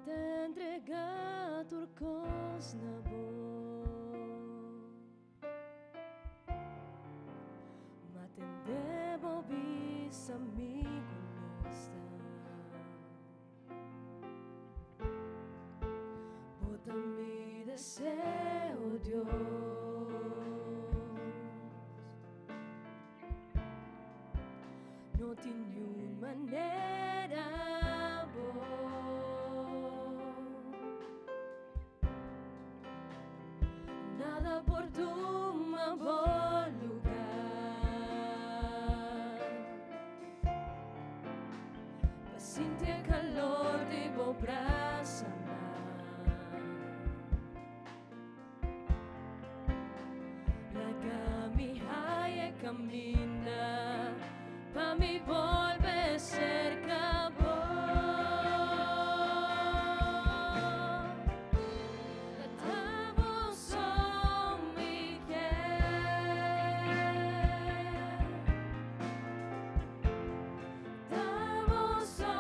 Ta entregá tur kos na bo. Ma tende bo bisa mi ku nos ta. Bo ta mi deseo, Dios. No tin niun manera bo. Nada por tuma bo lugar. Pa sinti e calor di bo brasanan. Laga mi haya caminda pa mi bolbe cerca bo. Ta bo so mi kier. Ta bo so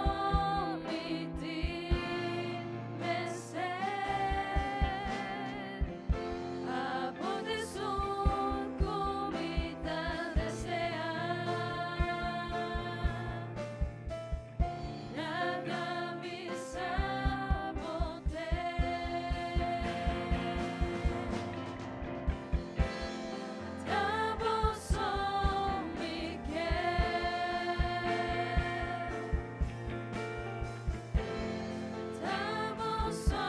mi tin mester. Abo ta esun ku mi ta deseá. Laga mi sa bo t'ei. Ta bo so mi kier. Ta bo so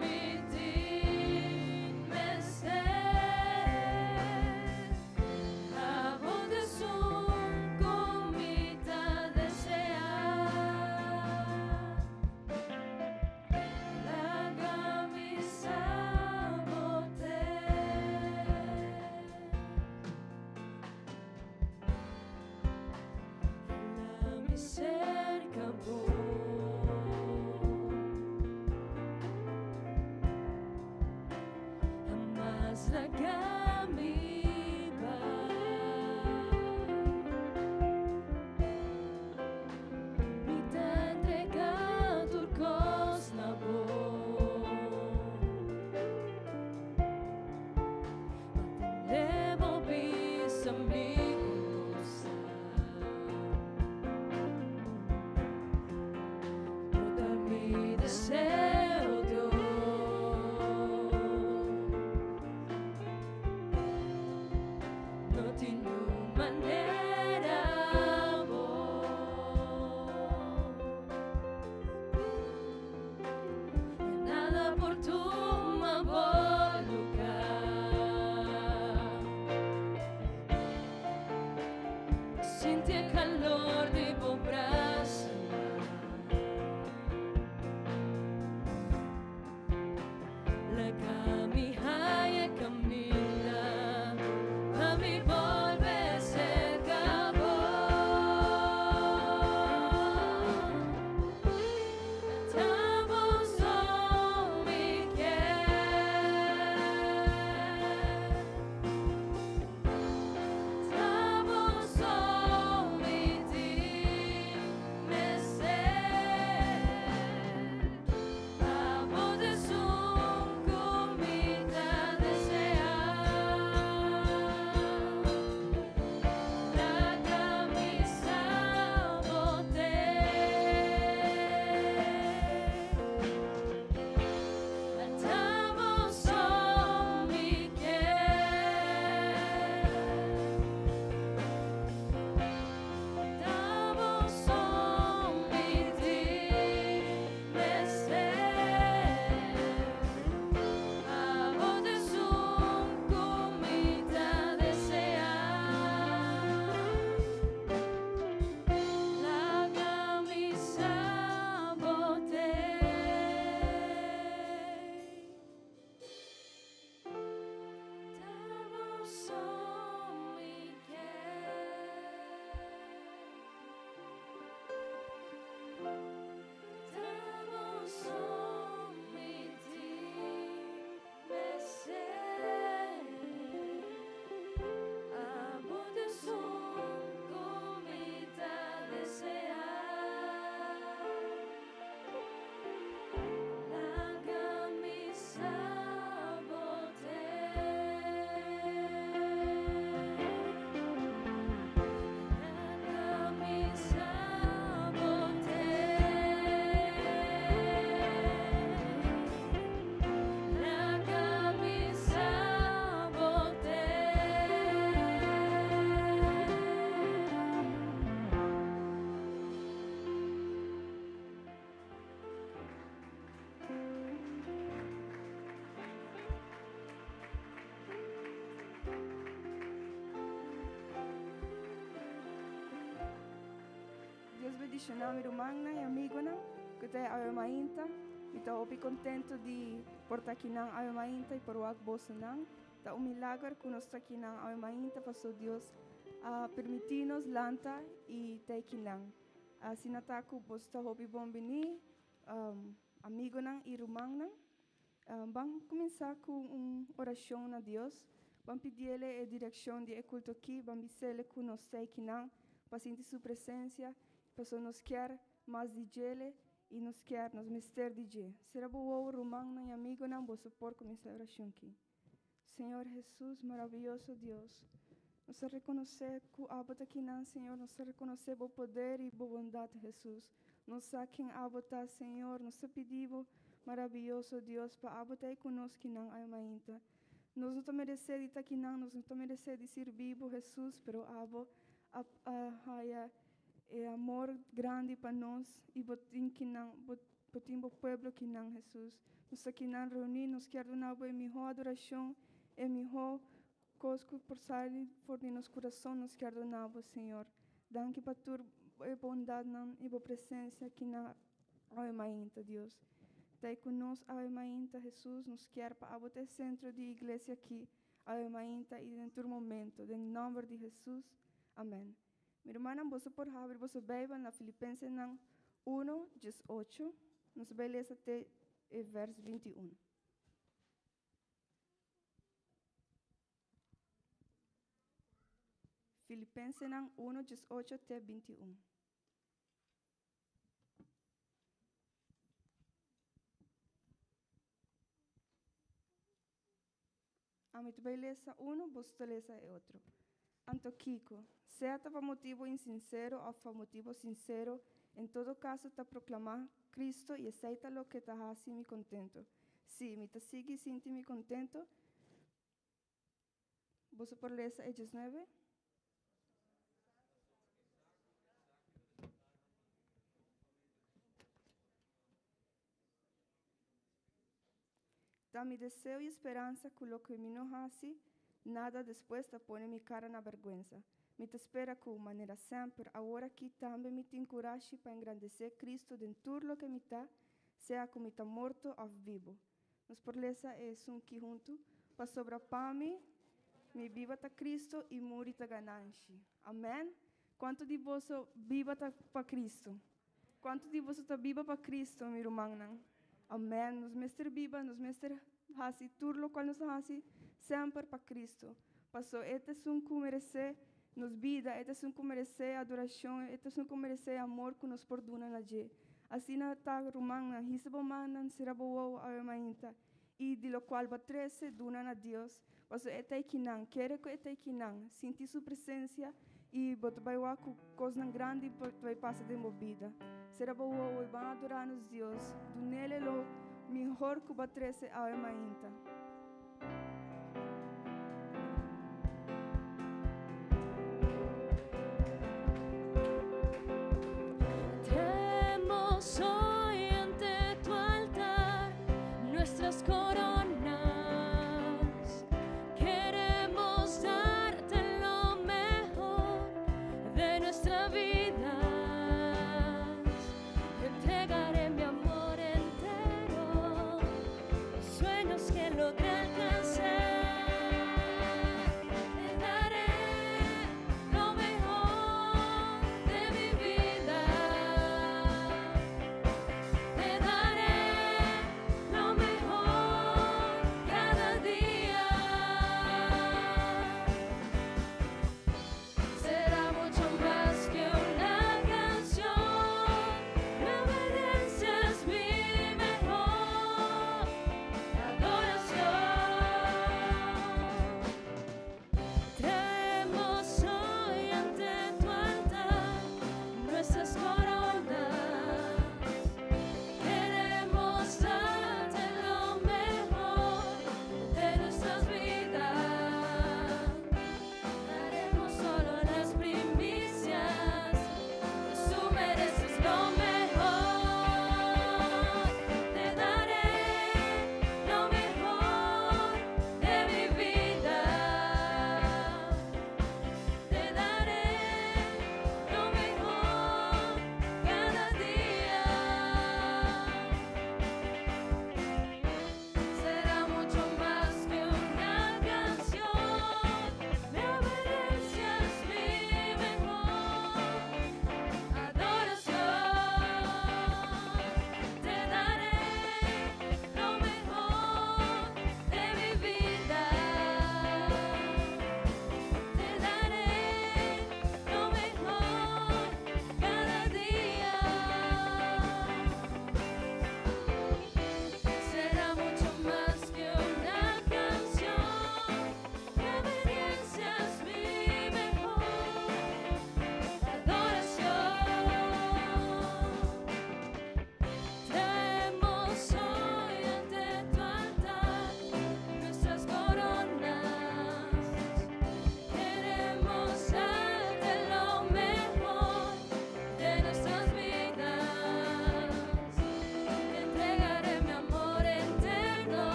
mi tin mester. Abo ta esun ku mi ta deseá. Laga mi sa bo t'ei. Hala mi serka bo. Hamas laga mi bai. Mi ta entregá tur kos na bo. Ma tende bo bisa mi ku nos ta. Bo ta mi deseo, Dios. No tin niun manera bo. Nada por tuma bo lugar. Sinti e calor di bo brasanan. Laga mi haya caminda pa mi bolbe cerca bo. Ta bo so mi kier. bendishoná mi rumannan i amigonan ku ta e awe mainta. Mi ta hopi kontentu di por ta akinan awe mainta i por wak bosonan. Ta un milager ku nos ta akinan awe mainta paso Dios a permití nos lanta i ta akinan. Asina ta ku boso ta hopi bon biní, amigonan i rumannan. Ban kuminsá ku un orashon na Dios. Ban pidiele e direkshon di e kulto akí. Ban bisele ku nos ta akinan pa sinti su presensia, pasobra nos kier mas di djele i nos kier, nos mester di dje. Sera bo wowo, rumannan i amigonan, boso por kuminsá e orashon akí. Señor Hesus, maraviyoso Dios, nos ta rekonosé ku abo ta kinan, Señor, nos ta rekonosé bo poder i bo bondat, Hesus. Nos sa ken abo ta, Señor, nos ta pidi bo, maraviyoso Dios, pa abo ta ei ku nos kinan awe mainta. Nos no ta meresé di ta kinan, nos no ta meresé di sirbi bo, Hesus, pero abo a a haya e amor grandi pa nos i bo tin kinan, bo Bo tin bo pueblo kinan, Hesus. Nos ta kinan reuní, nos kier duna bo e mihó adorashon, e mihó kos ku por sali for di nos kurason nos kier duna bo, Señor. Danki pa tur e bondatnan i bo presensia kinan awe mainta, Dios. Ta e ku nos awe mainta, Hesus, nos kier pa abo ta e sentro di iglesia aki awe mainta i den tur momento. Den nòmber di Hesus, amèn. Mi rumannan, boso por habri boso Beibel na Filipensenan uno, diesocho. Nos bai lesa te e vers 21. Filipensenan uno, diesocho te 21. Ami ta bai lesa unu, boso ta lesa e otro. Anto kiko? Sea ta pa motibu insinsero òf pa motibu sinsero, en todo kaso ta proklamá Kristu i esei ta loke ta hasi mi kontentu. Sí, mi ta sigui sinti mi kontentu. Boso por lesa e diesnuebe? Ta mi deseo i speransa ku loke mi no hasi nada despues ta pone mi kara na bèrgwensa. Mi ta spera ku, manera semper, awor aki tambe mi tin kurashi pa engrandesé Kristu den tur loke mi ta, sea ku mi ta morto òf bibu. Nos por lesa e esun ki huntu, Pasobra pa mi, mi biba ta Kristu i muri ta gananshi. Amèn! Kuantu di boso biba ta pa Kristu? Kuantu di boso ta biba pa Cristo, mi rumannan? Amen. Nos mester biba, nos mester hasi tur lokual nos ta hasi semper pa Cristo. Paso e ta esun ku meresé nos bida, e ta esun ku meresé adorashon, e ta esun ku meresé amor ku nos por duna na dje. Asina ta, rumannan, hisa bo mannan, sera bo wowo awe mainta, i di lokual bo a trese, duna na Dios, paso e ta ekinan, kere ku e ta ekinan, sinti su presensia i bo ta bai wak ku kosnan grandi ta bai pasa den bo bida. Sera bo wowo i ban adorá nos Dios, dun'el e lo mihor ku bo a trese awe mainta. Traemos hoy ante tu altar nuestras coronas. Queremos darte lo mejor de nuestra vida. Entregaré mi amor entero, los sueños que logré alcanzar.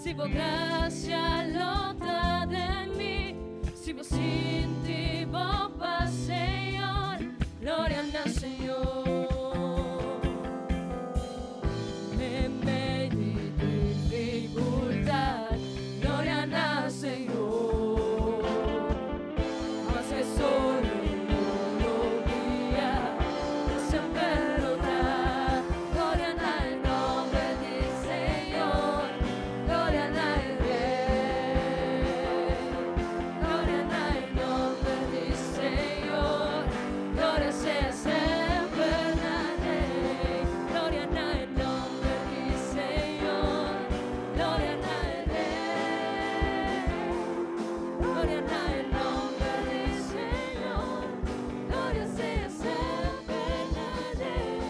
Si bo gracia lo ta den mi, si bo sinti bo paz, Señor, gloria na Señor. Meimei di dificultad, gloria na Señor. Maske solo no lo semper lo ta. Gloria na nomber di Señor, gloria na Rey. Gloria na nomber di Señor, gloria sea semper na Rey. Gloria na nomber di Señor, gloria na Rey. Gloria na nomber di Señor, gloria sea semper na Rey.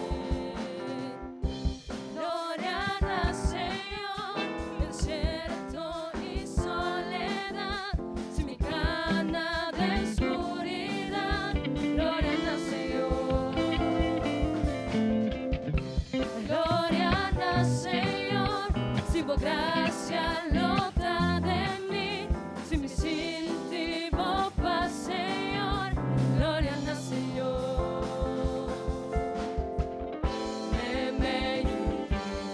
Gloria na Señor, desierto y soledad, si mi cana de oscuridad, gloria na Señor. Gloria na Señor, si bo gracia lo ta den mi, si mi sinti bo paz, Señor, gloria na Señor. Meimei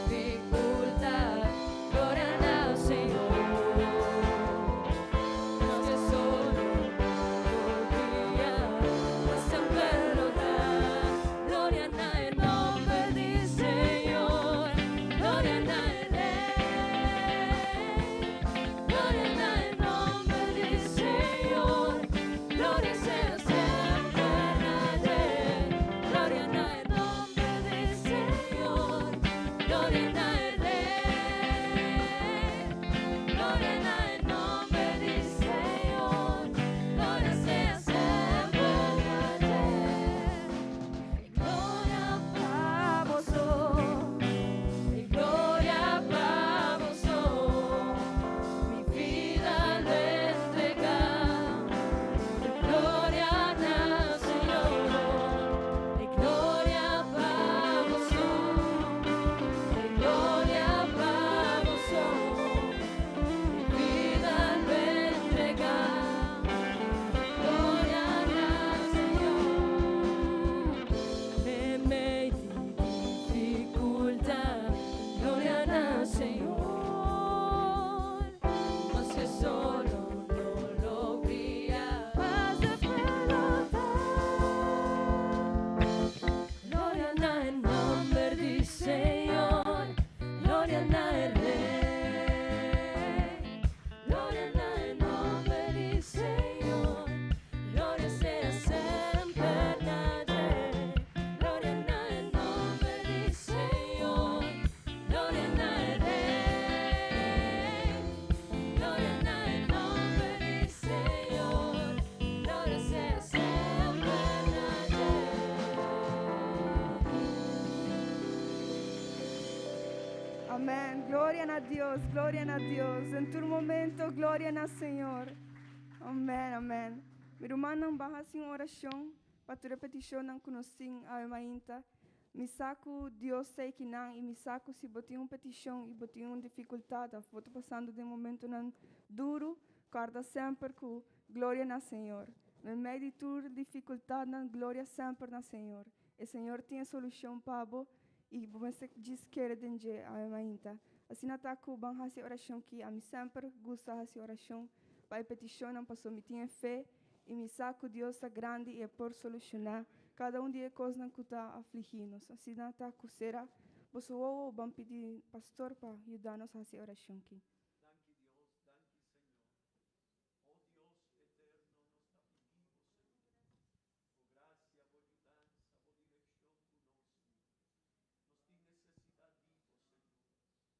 dificultad, gloria na Señor. Maske solo dia, semper lo ta. Gloria na nomber di Señor, gloria na Rey. Gloria na nomber di Señor, gloria sea semper na Rey. Gloria na nomber di Señor, gloria na Rey. Gloria na nomber di Señor, gloria sea semper na Rey. Gloria pa boso, gloria pa boso, mi bida lo entrega. Gloria na Señor, gloria pa boso, gloria pa boso, mi bida lo entrega. Gloria na Señor. Meimei dificultad, gloria na Señor. Maske solo no lo brilla, paz de pelota. Gloria na nomber di Señor, gloria na Rey. Gloria na nomber di Señor, gloria sea semper na Rey. Gloria na nomber di Señor, gloria na Rey. Gloria na nomber di Señor, gloria sea semper na Rey. Amén. Gloria na Dios, gloria na Dios. Den tur momento, gloria na Señor. Amèn, amèn. Mi rumannan, ban hasi un orashon pa tur e petishonnan ku nos tin awe mainta. Mi sa ku Dios ta akinan i mi sa ku si bo tin un petishon i bo tin un difikultat, òf bo ta pasando den momentonan duru, kòrda semper ku gloria na Señor. Meimei di tur difikultatnan, gloria semper na Señor. E Señor tin e solushon pa bo i bo mester djis kere den dje awe mainta. Asina ta ku ban hasi orashon ki ami semper gusta hasi orashon pa e petishonnan paso mi tin fe i mi sa ku Dios ta grandi i e por solushoná kada un di e kosnan ku ta afligí nos. Asina ta ku sera boso wowo ban pidi pastor pa yuda nos hasi orashon ki. Danki Dios, danki Señor. O Dios eterno, nos ta pidi Señor. Bo gracia, bo yudansa, bo direkshon ku nos, Señor. Nos tin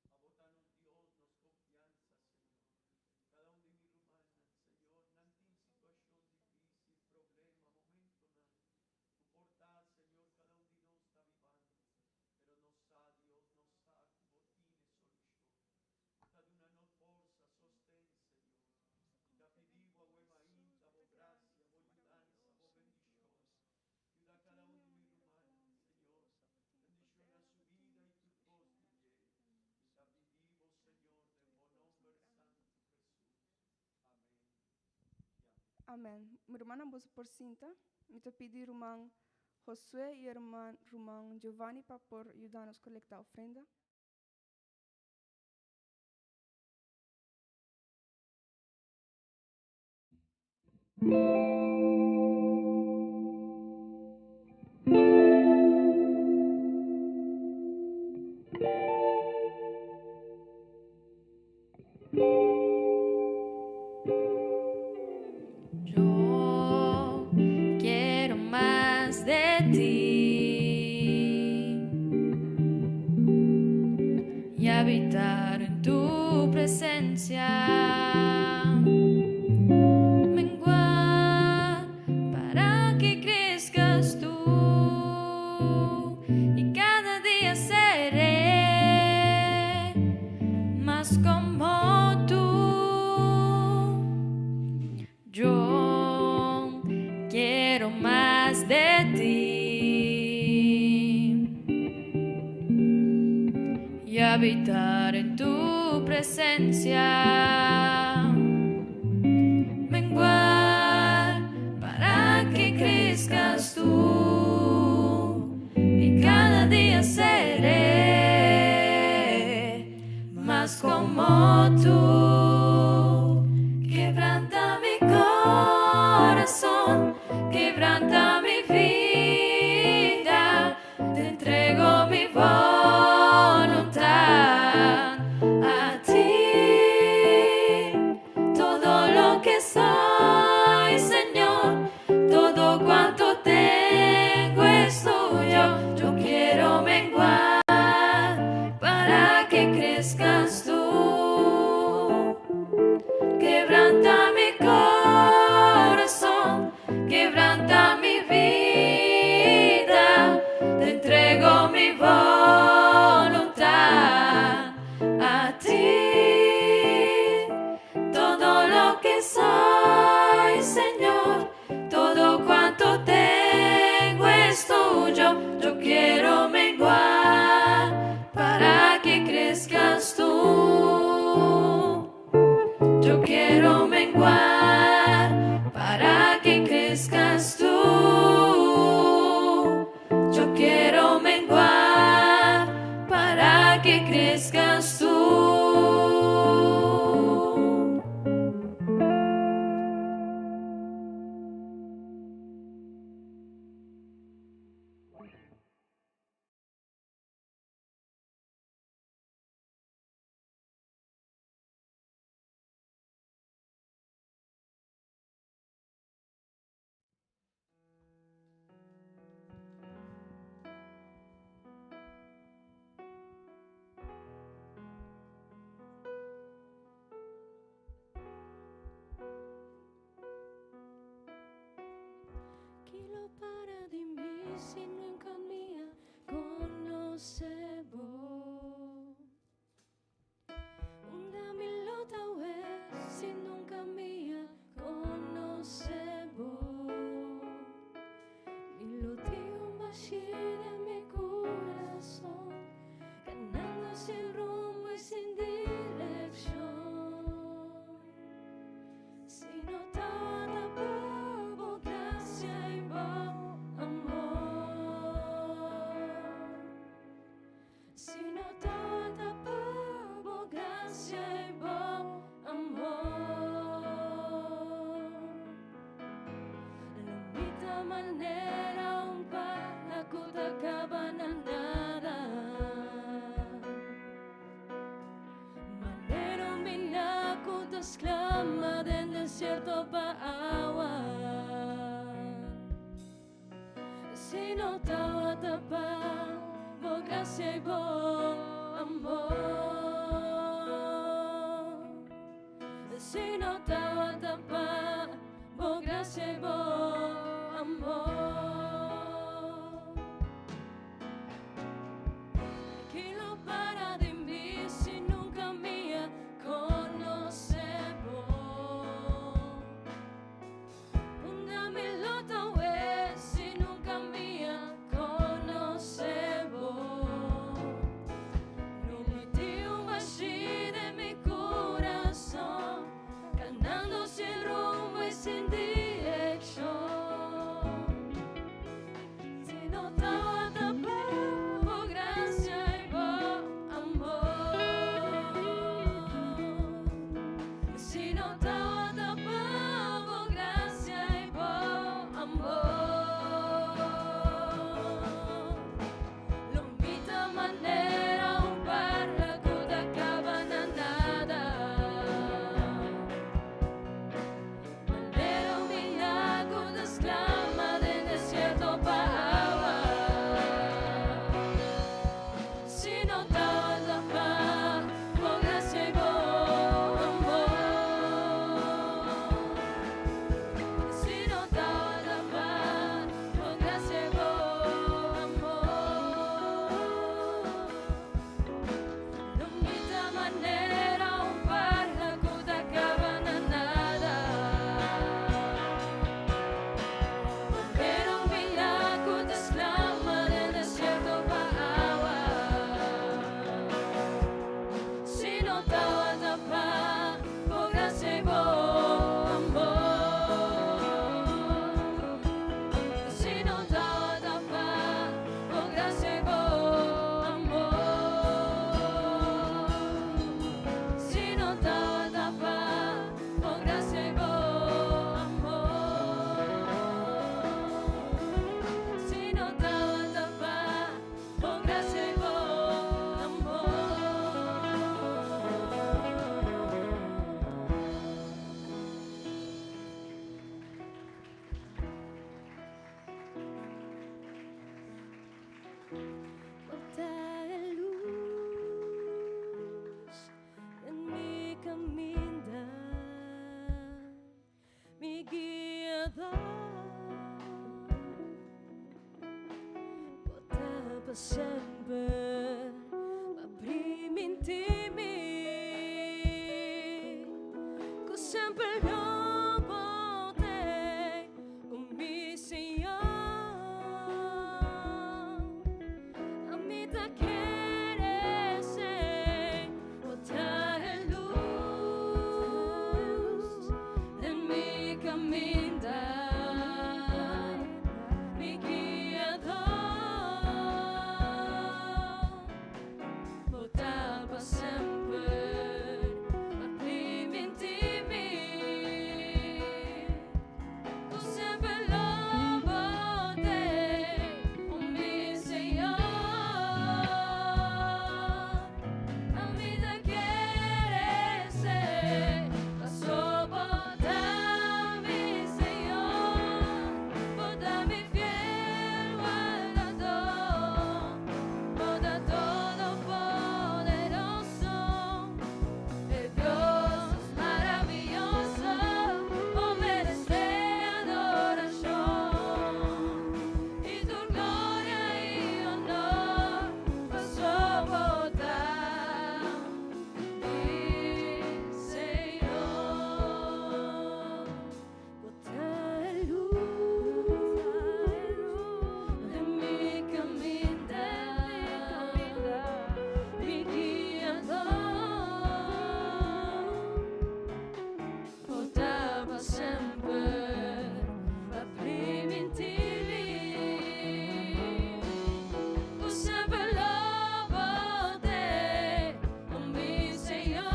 nesesidat di bo, Señor. Abo ta nos Dios, nos konfiansa, Señor. Kada un di mi rumannan, Señor, nan tin situashon difísil, problema, momentonan. Ku por ta, Señor, kada un di nos ta bibando. Pero nos sa, Dios, nos sa ku bo tin solushon. Bo ta duna Amen. Mi rumannan boso por sinta. Mi ta pidi ruman Josué i e ruman ruman Giovanni pa por yuda nos kolektá ofrenda. Yo quiero más de ti y habitar en tu presencia. Menguar para que crezcas tú y cada día seré más como tú. Yo quiero más de ti y habitar en tu presencia. Menguar para que crezcas tú y cada día seré más como tú. Quebranta mi corazón, quebranta mi vida, te entrego mi voluntad a ti. Todo lo que soy, Señor, todo cuanto tengo es tuyo. Yo quiero menguar para que crezcas tú. Quebranta mi corazón, quebranta mi vida, te entrego mi voluntad a ti. Todo lo que soy, Señor, todo cuanto tengo es tuyo. Yo quiero menguar para que crezcas tú. Yo quiero menguar para que crezcas tú. Yo quiero menguar para que crezcas tú. Ki lo para di mi si nunka mi a konosé bo? Unda mi lo ta awe si nunka mi a konosé bo? Mi lo tin un bashí den mi kurason, kanando sin rumbo i sin direkshon. Si no tabata pa bo grasia i bo amor. Si no tabata pa bo grasia i bo amor. Lo mi ta manera un paha ku ta kaba na nada. Manera un biná ku ta sklama den desierto pa awa. Si no tabata pa bo grasia i bo amor. Si no tabata pa bo grasia i bo amor. Ki lo para di mi si nunka mi a konosé bo? Unda mi lo ta awe si nunka mi a konosé bo? Lo mi tin un bashí den mi kurason, kanando sin rumbo i sin direkshon. guiador. Bo ta pa semper pa priminti mi ku semper lo bo t'ei, o mi Señor. Ami ta kere esei, bo ta e lus den mi kaminda, mi guiador. Bo ta pa semper pa primintí mi ku semper lo bo t'ei, o mi Señor. Ami ta kere esei, paso bo ta mi Señor, bo ta mi fiel guardador, bo ta todopoderoso, e Dios maraviyoso, bo merece adoracion y tur gloria y honor, paso bo ta mi Señor. Bo ta e luz den mi caminda, mi guiador. Bo ta pa semper pa primintí mi ku semper lo bo t'ei, o mi Señor.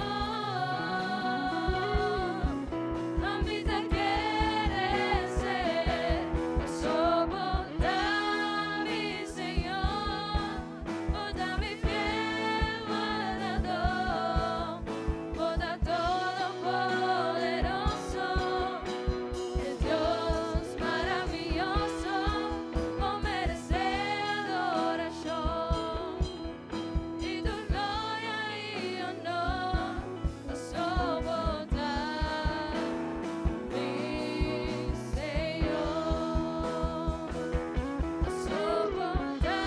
Ami ta kere esei, paso bo ta mi Señor, bo ta mi fiel guardador, bo ta todopoderoso, e Dios maraviyoso, bo merece adoracion y tur gloria y honor, paso bo ta mi Señor. Paso bo ta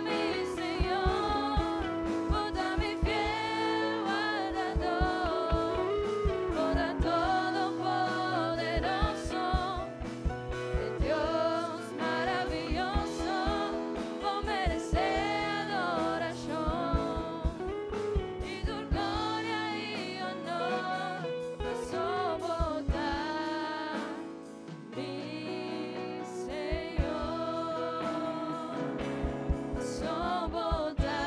mi Señor, bo ta mi fiel guardador, bo ta todopoderoso, e Dios maraviyoso, bo merece adoracion y tur gloria y honor, paso bo ta mi Señor. Paso bo ta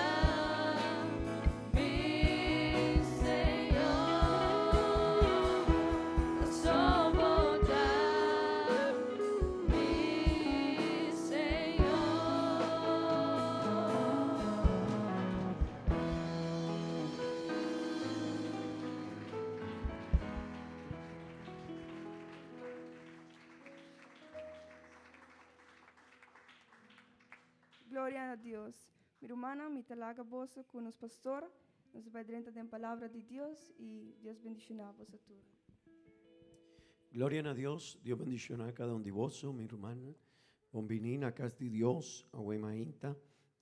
mi Señor. Paso bo ta mi Señor. Gloria na Dios. Mi rumannan, mi ta laga boso ku nos pastor. Nos ta bai drenta den palabra di Dios i Dios bendishoná boso tur. Gloria na Dios, Dios bendiciona cada un di boso, mi rumannan. Bon bini na cas di Dios, awe mainta,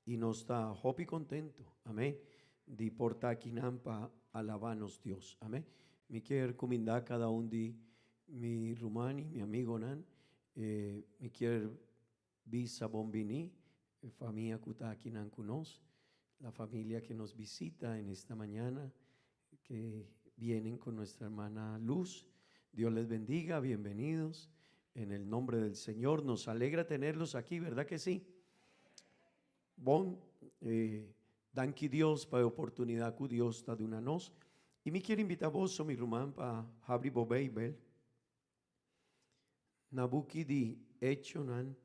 y nos ta hopi contento, amen, di por ta akinan pa alaba nos Dios, amen. Mi kier cuminda cada un di mi ruman y mi amigonan, mi kier bisa bon bini e famia cu ta akinan cu nos, la familia que nos visita en esta mañana, que vienen con nuestra hermana Luz. Dios les bendiga, bienvenidos. En el nombre del Señor, nos alegra tenerlos aquí, ¿verdad que sí? Bon, eh, danki Dios pa e oportunidad cu Dios ta duna nos. Y mi kier invita boso, mi ruman, pa habri bo Bijbel na buki di Echonan.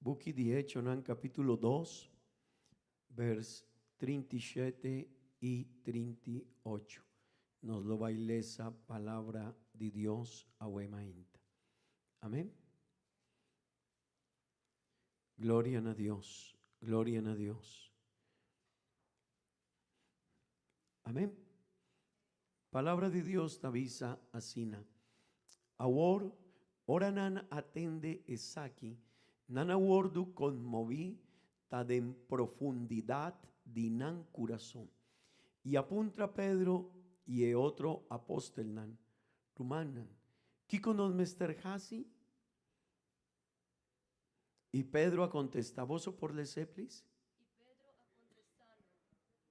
Buki di Echonan capítulo dos, vers 37 y 38. Nos lo bai lesa palabra di Dios awe mainta. Amén. Gloria na Dios. Gloria na Dios. Amén. Palabra di Dios ta bisa asina, Awor, ora nan a tende esaki, nan a wordu konmoví ta den profundidat di nan kurason, i a puntra Pedro i e otro apostelnan, Rumannan, kiko nos mester hasi? I Pedro a kontestá, Boso por les'é, plis? I Pedro a kontestá nan,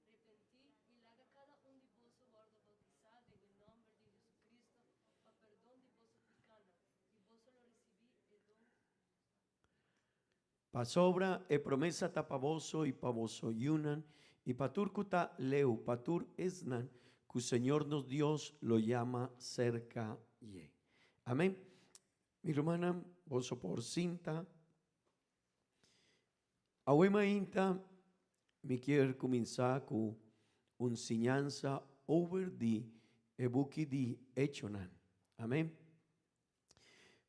Repentí i laga kada un di boso wòrdu boutisá den e nòmber di JesuCristo pa perdon di boso pikánan, i boso lo risibí e don. Pasobra e promesa ta pa boso i pa boso yunan i pa tur ku ta leu, pa tur esnan ku Señor nos Dios lo yama serka dje. Amén. Mi rumannan, boso por sinta. Awe mainta mi kier kuminsá ku un siñansa over di e buki di Echonan. Amén.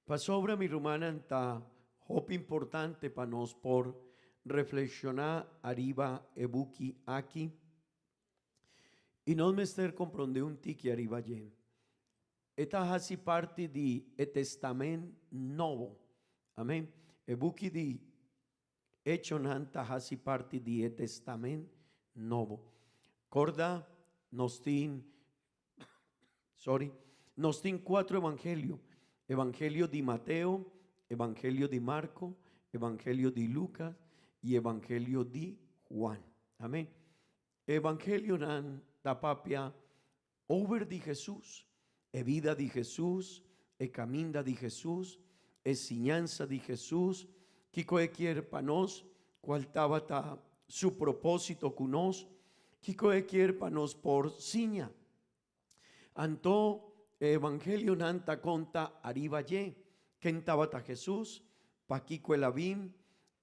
Pasobra, mi rumannan, ta hopi importante pa nos por reflekshoná ariba e buki aki i nos mester komprondé un tiki ariba dje. E ta hasi parti di e Testament Nobo. Amen. E buki di Echonan ta hasi parti di e Testament Nobo. Corda, nos tin, sorry, nos tin cuatro evangelio. Evangelio di Mateo, Evangelio di Marco, Evangelio di Lucas y Evangelio di Juan. Amen. Evangelionan ta papia Over di Hesus, e bida di Hesus, e kaminda di Hesus, e siñansa di Hesus, kiko e kier pa nos, kual tabata su propósito ku nos, kiko e kier pa nos por siña. Anto e evangelionan ta konta ariba dje, ken tabata Hesus, pakiko el a bin,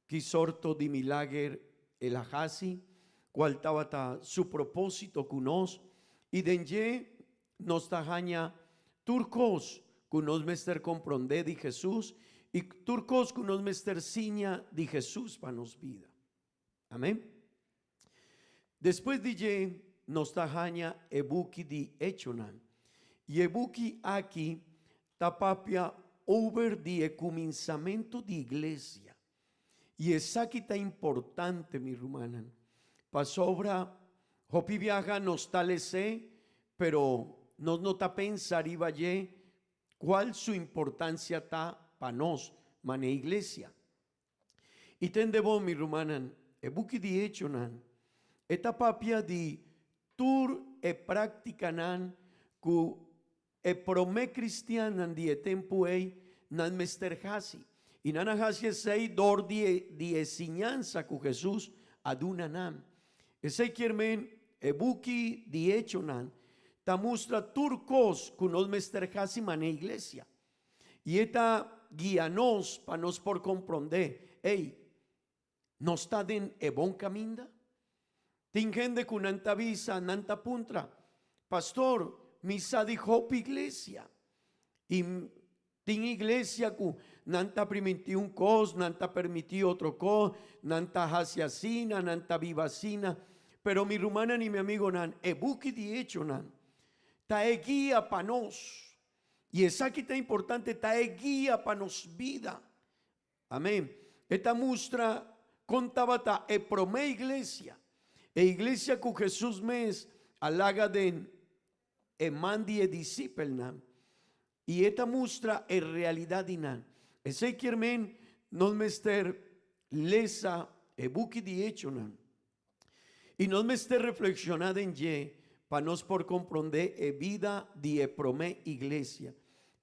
Ki sorto di milager el a hasi? Cual tabata su propósito cu nos? I den dje nos ta haña tur cos cu nos mester comprendé di Jesús i tur cos cu nos mester siña di Jesús pa nos bida. Amén. Despues di dje nos ta haña e buki di Echonan. I e buki aki ta papia over di e kuminsamentu di iglesia. I esaki ta importante, mi rumannan, pasobra hopi biaha nos ta les'é, pero nos no ta pensa riba dje kual su importansia ta pa nos manera iglesia. I tende bon, mi rumannan, e buki di Echonan, e ta papia di tur e práktikanan ku e promé kristiannan di e tempu ei nan mester hasi. I nan a hasi esei dor di e di e siñansa ku Hesus a duna nan. Esei kier men e buki di Echonan ta mustra tur kos ku nos mester hasi manera iglesia. I e ta guia nos pa nos por komprondé, Ey, nos ta den e bon kaminda? Tin hende ku nan ta bisa, nan ta puntra, Pastor, mi sa di hopi iglesia. I tin iglesia ku nan ta primintí un kos, nan ta permití otro kos, nan ta hasi asina, nan ta biba asina. Pero mi rumannan i mi amigonan, e buki di Echonan ta e guia pa nos. I esaki ta importante, ta e guia pa nos bida. Amen. E ta mustra kon tabata e promé iglesia, e iglesia ku Hesus mes a laga den e man di e disipelnan. I e ta mustra e realidat di nan. Esei kier men nos mester lesa e buki di Echonan. I nos mester reflekshoná den dje pa nos por komprondé e bida di e promé iglesia,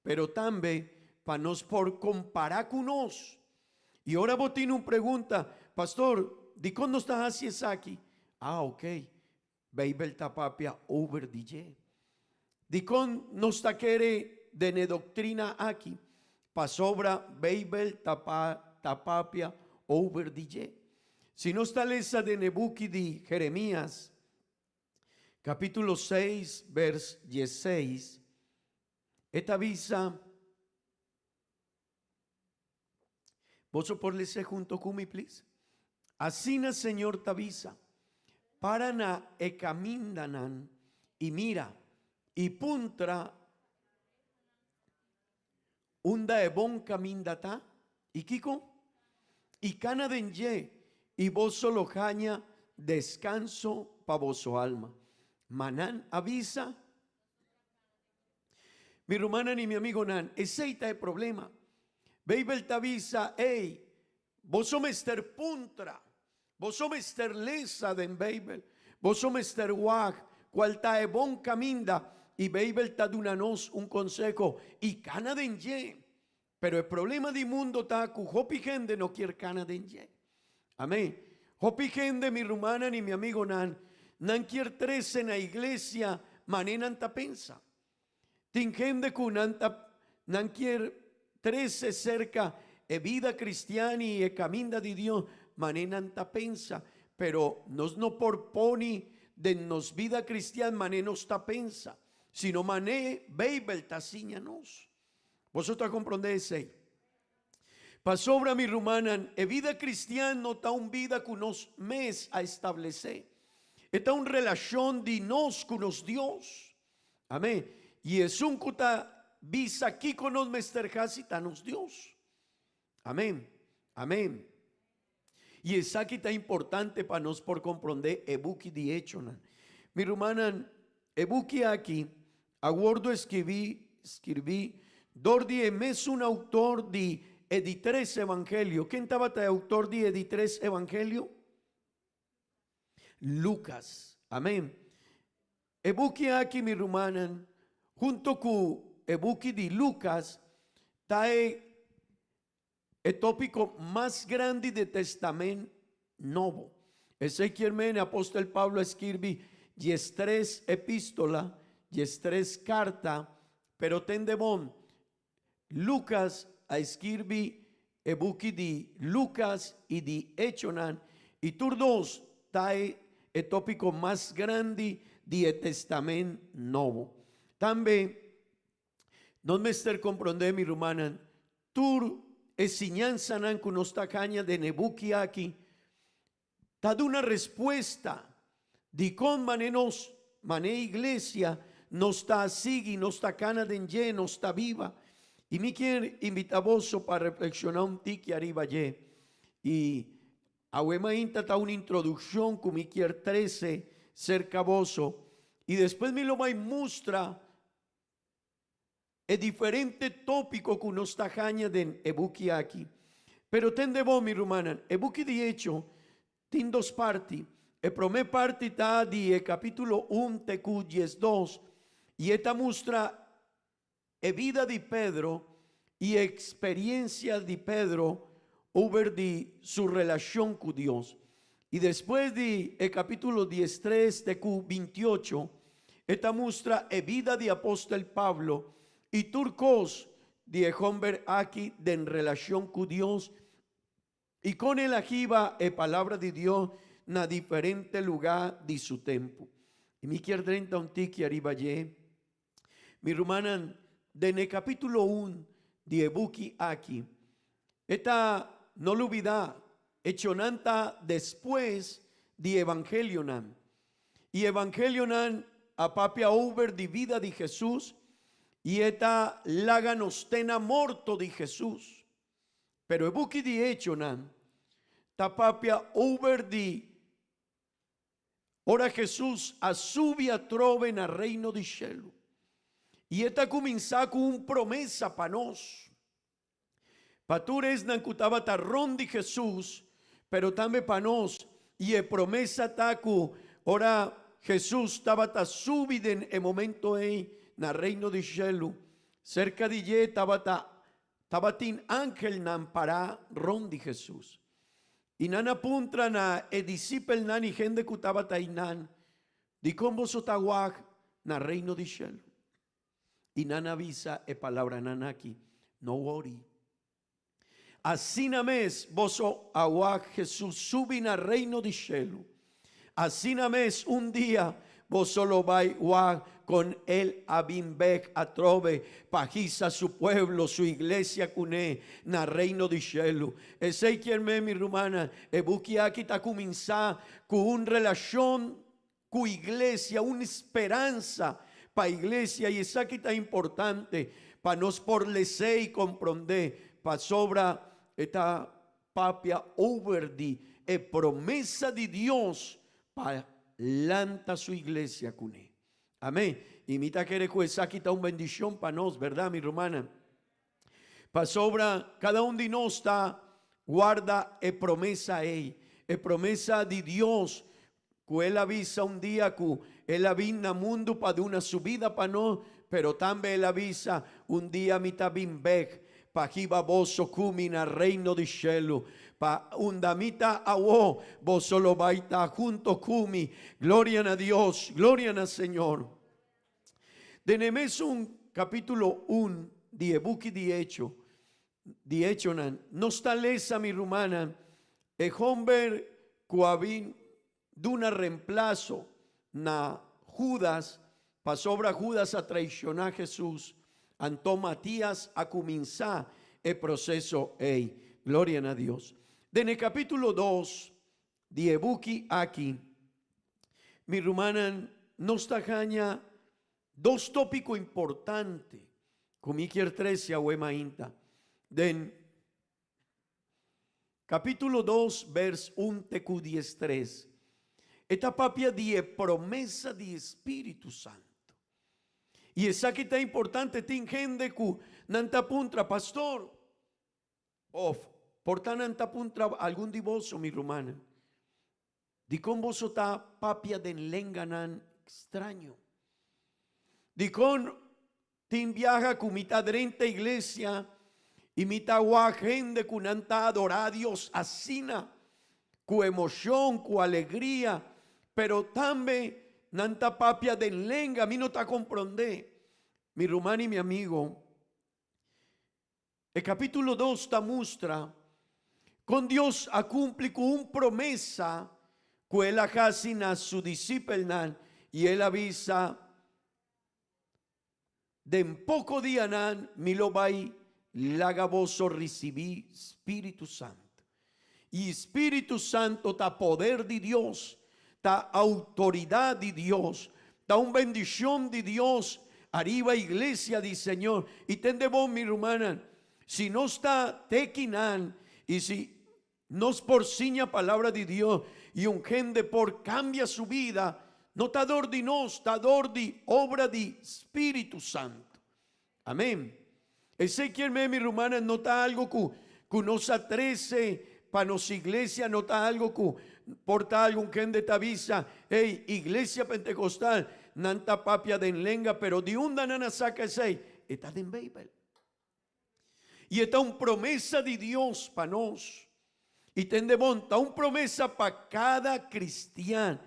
pero tambe pa nos por kompará ku nos. I ora bo tin un pregunta, Pastor, dikon nos ta hasi esaki? Ah, oke, Beibel ta papia over di dje. Dikon nos ta kere den e doktrina aki? Pasobra Beibel ta ta papia over di dje. Si nos ta lesa den e buki di Jeremias, kapítulo seis, bers diesseis, e ta bisa, Boso por lesa hunto ku mi, please? Asina Señor ta bisa, Para na e kamindanan i mira, i puntra unda e bon kaminda ta, i kiko? I kana den dje, i boso lo haña deskanso pa boso alma. Ma nan a bisa, Mi rumannan i mi amigonan, esei ta e problema. Beibel ta bisa, Ey, boso mester puntra, boso mester lesa den Beibel, boso mester wak kual ta e bon kaminda, i Beibel ta duna nos un konseho, i kana den dje. Pero e problema di mundo ta ku hopi hende no kier kana den dje. Amén. Hopi hende, mi rumannan i mi amigonan, nan kier trese na iglesia mane nan ta pensa. Tin hende ku nan ta nan kier trese serka e bida kristian i e kaminda di Dios mane nan ta pensa, pero nos no por poni den nos bida kristian mane nos ta pensa, sino mane Beibel ta siña nos. Boso ta komprondé esei? Pasobra, mi rumannan, e bida kristian no ta un bida ku nos mes a establesé. E ta un relashon di nos ku nos Dios. Amén. I esun ku ta bisa kiko nos mester hasi ta nos Dios. Amén. Amén. I esaki ta importante pa nos por komprondé e buki di Echonan. Mi rumannan, e buki aki a wordu eskibí, skirbí, dor di e mesun outor di e di tres Evangelio. Ken tabata e outor di e di tres Evangelio? Lucas. Amén. E buki aki, mi rumannan, hunto ku e buki di Lucas, ta e E tópiko mas grandi di Testament Nobo. Esei kier mene apostel Pablo a skirbi diestres epístola, diestres karta, pero tende bon, Lucas a skirbi e buki di Lucas i di Echonan, i tur dos ta e e tópiko mas grandi di e Testament Nobo. Tambe Nos mester komprondé, mi rumannan, tur e siñansanan ku nos ta haña den e buki aki ta duna respuesta dikon mane nos, mane iglesia, nos ta sigui, nos ta kana den dje, nos ta biba. I mi kier invitá boso pa reflekshoná un tiki ariba dje. I awe mainta ta un introdukshon ku mi kier trese serka boso i despues mi lo bai mustra E diferente tópiko ku nos ta haña den e buki aki. Pero tende bo, mi rumannan, e buki di Echo tin dos parti. E promé parti ta di e kapítulo un te ku diesdos, i e ta mustra e bida di Pedro i e eksperiensia di Pedro over di su relashon ku Dios. I despues di e kapítulo diestres te ku bintiocho, e ta mustra e bida di apostel Pablo i tur kos di e hòmber aki den relashon ku Dios i kon el a hiba e palabra di Dios na diferente lugá di su tempu. I mi kier drenta un tiki ariba dje. Mi rumannan, den e kapítulo un di e buki aki, e ta, no lubidá, echonan ta despues di evangelionan. I evangelionan a papia over di bida di Hesus i e ta laga nos te na morto di Hesus. Pero e buki di Echonan ta papia over di Ora Hesus a subi atrobe na Reino di shelu, i e ta kuminsá ku un promesa pa nos, pa tur esnan ku tabata rònt di Hesus, pero tambe pa nos, i e promesa ta ku ora Hesus tabata subi den e momento ei na Reino di shelu, serka di dje tabata tabatin angelnan pará rònt di Hesus. I nan a puntra na e disipelnan i hende ku tabata einan, Dikon boso ta wak na Reino di shelu? I nan a bisa e palabranan aki, No wori. Asina mes boso a wak Hesus subi na Reino di shelu. Asina mes un dia. Boso lo bai wak kon El a bin bek atrobe pa hisa su pueblo, su iglesia kuné na reino di shelu. Esei kier me, mi rumannan, e buki aki ta kuminsá ku un relashon ku iglesia, un speransa pa iglesia i esaki ta importante pa nos por les'é i komprondé pasobra e ta papia over di e promesa di Dios pa lanta su iglesia kuné. Amén. I mi ta kere ku esaki ta un bendishon pa nos, bèrdat, mi rumannan? Pasobra kada un di nos ta warda e promesa ei, e promesa di Dios ku el a bisa un dia ku el a bin na mundu pa duna su bida pa nos, pero tambe el a bisa, Un dia mi ta bin bek pa hiba boso ku mi na Reino di shelu, pa unda mi ta awo, boso lo bai ta hunto ku mi. Gloria na Dios, gloria na Señor. Den e mesun capítulo un di e buki di Hecho, di Hechonan, nos ta lesa, mi rumannan, e homber cu a bin duna reemplaso na Judas, pasobra Judas a traiciona Jesus, anto Matías a cuminsa e proceso ey. Gloria na Dios. Den e capítulo dos di e buki aki, mi rumannan, nos ta haña dos tópiko importante ku mi kier trese awe mainta. Den kapítulo dos, bèrs un te ku diestres, e ta papia di e promesa di e Spiritu Santu. I esaki ta importante, tin hende ku nan ta puntra, Pastor, Of, por ta nan ta puntra algun di boso, mi rumannan, dikon boso ta papia den lenganan straño? Dikon tin biaha ku mi ta drenta iglesia i mi ta wak hende ku nan ta adorá Dios asina, ku emoshon, ku alegria, pero tambe nan ta papia den lenga, mi no ta komprondé. Mi ruman i mi amigo, E capítulo dos ta mustra con Dios a cumpli cu un promesa cu el a haci na su discipelnan y el a bisa, Den poco dianan mi lo bay laga boso ricibi Spiritu Santo. Y Spiritu Santo ta poder di Dios, ta autoridad di Dios, ta un bendicion di Dios ariba iglesia di Señor. Y tende bon mi rumannan, si nos ta teki nan y si nos por siña palabra di Dios y un hende por cambia su bida, no ta dor di nos, ta dor di obra di Spiritu Santo. Amén. Esei kier men, mi rumannan, no ta algo ku ku nos a trese pa nos iglesia, no ta algo ku por ta algun hende ta bisa, Hey, iglesia pentekostal, nan ta papia den lenga, pero di unda nan a saka esei? E ta den Beibel. I e ta un promesa di Dios pa nos. I tende bon, ta un promesa pa kada kristian.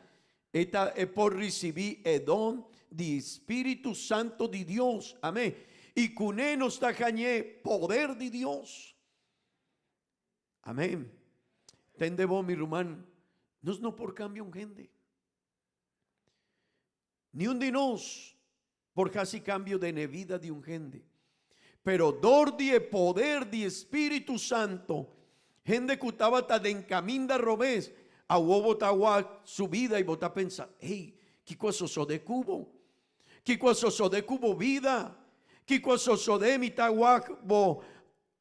E ta e por risibí e don di Spiritu Santo di Dios. Amén. I kuné nos ta hañ'é poder di Dios. Amén. Tende bon, mi ruman, nos no por kambia un hende. Ni un di nos por hasi kambio den e vida di un hende. Pero dor di e poder di e Spiritu Santo, hende ku tabata den kaminda robes, awor bo ta wak su bida i bo ta pensa, Hey, kiko a sosode ku bo? Kiko a sosode ku bo bida? Kiko a sosode? Mi ta wak bo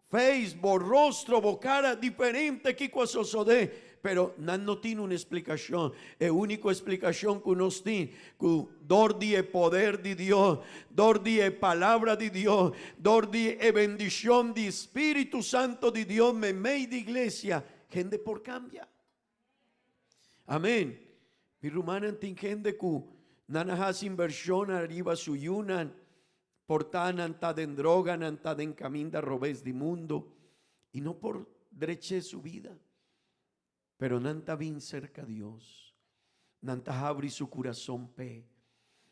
Face, bo rostro, bo cara diferente, kico a sosode? Pero nan no tin un explicacion. E unico explicacion cu nos tin, cu dor di e poder di Dios, dor di e palabra di Dios, dor di e bendicion di Spiritu Santo di Dios meimei di iglesia, hende por cambia. Amen. Mi rumannan, tin hende cu nan a haci inversion ariba su yunan, Por ta nan ta den droga, nan ta den caminda robes di mundo y no por dreche su bida. Pero nan ta bin cerca Dios. Nan ta habri su curason p'e.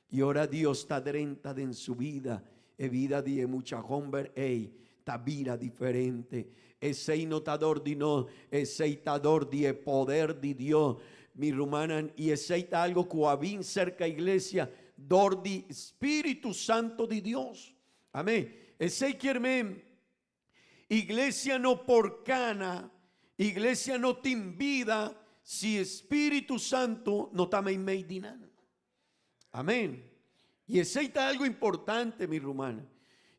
Y ora Dios ta drenta den su bida, e bida di e mucha homber ey ta bira diferente. Esey no ta dor di nos, esey ta dor di e poder di Dios. Mi rumannan, i esei ta algo ku a bin serka iglesia dor di Spiritu Santo di Dios. Amén. Esei kier men, iglesia no por kana, iglesia no tin bida si Spiritu Santo no ta meimei di nan. Amén. I esei ta algo importante, mi rumannan.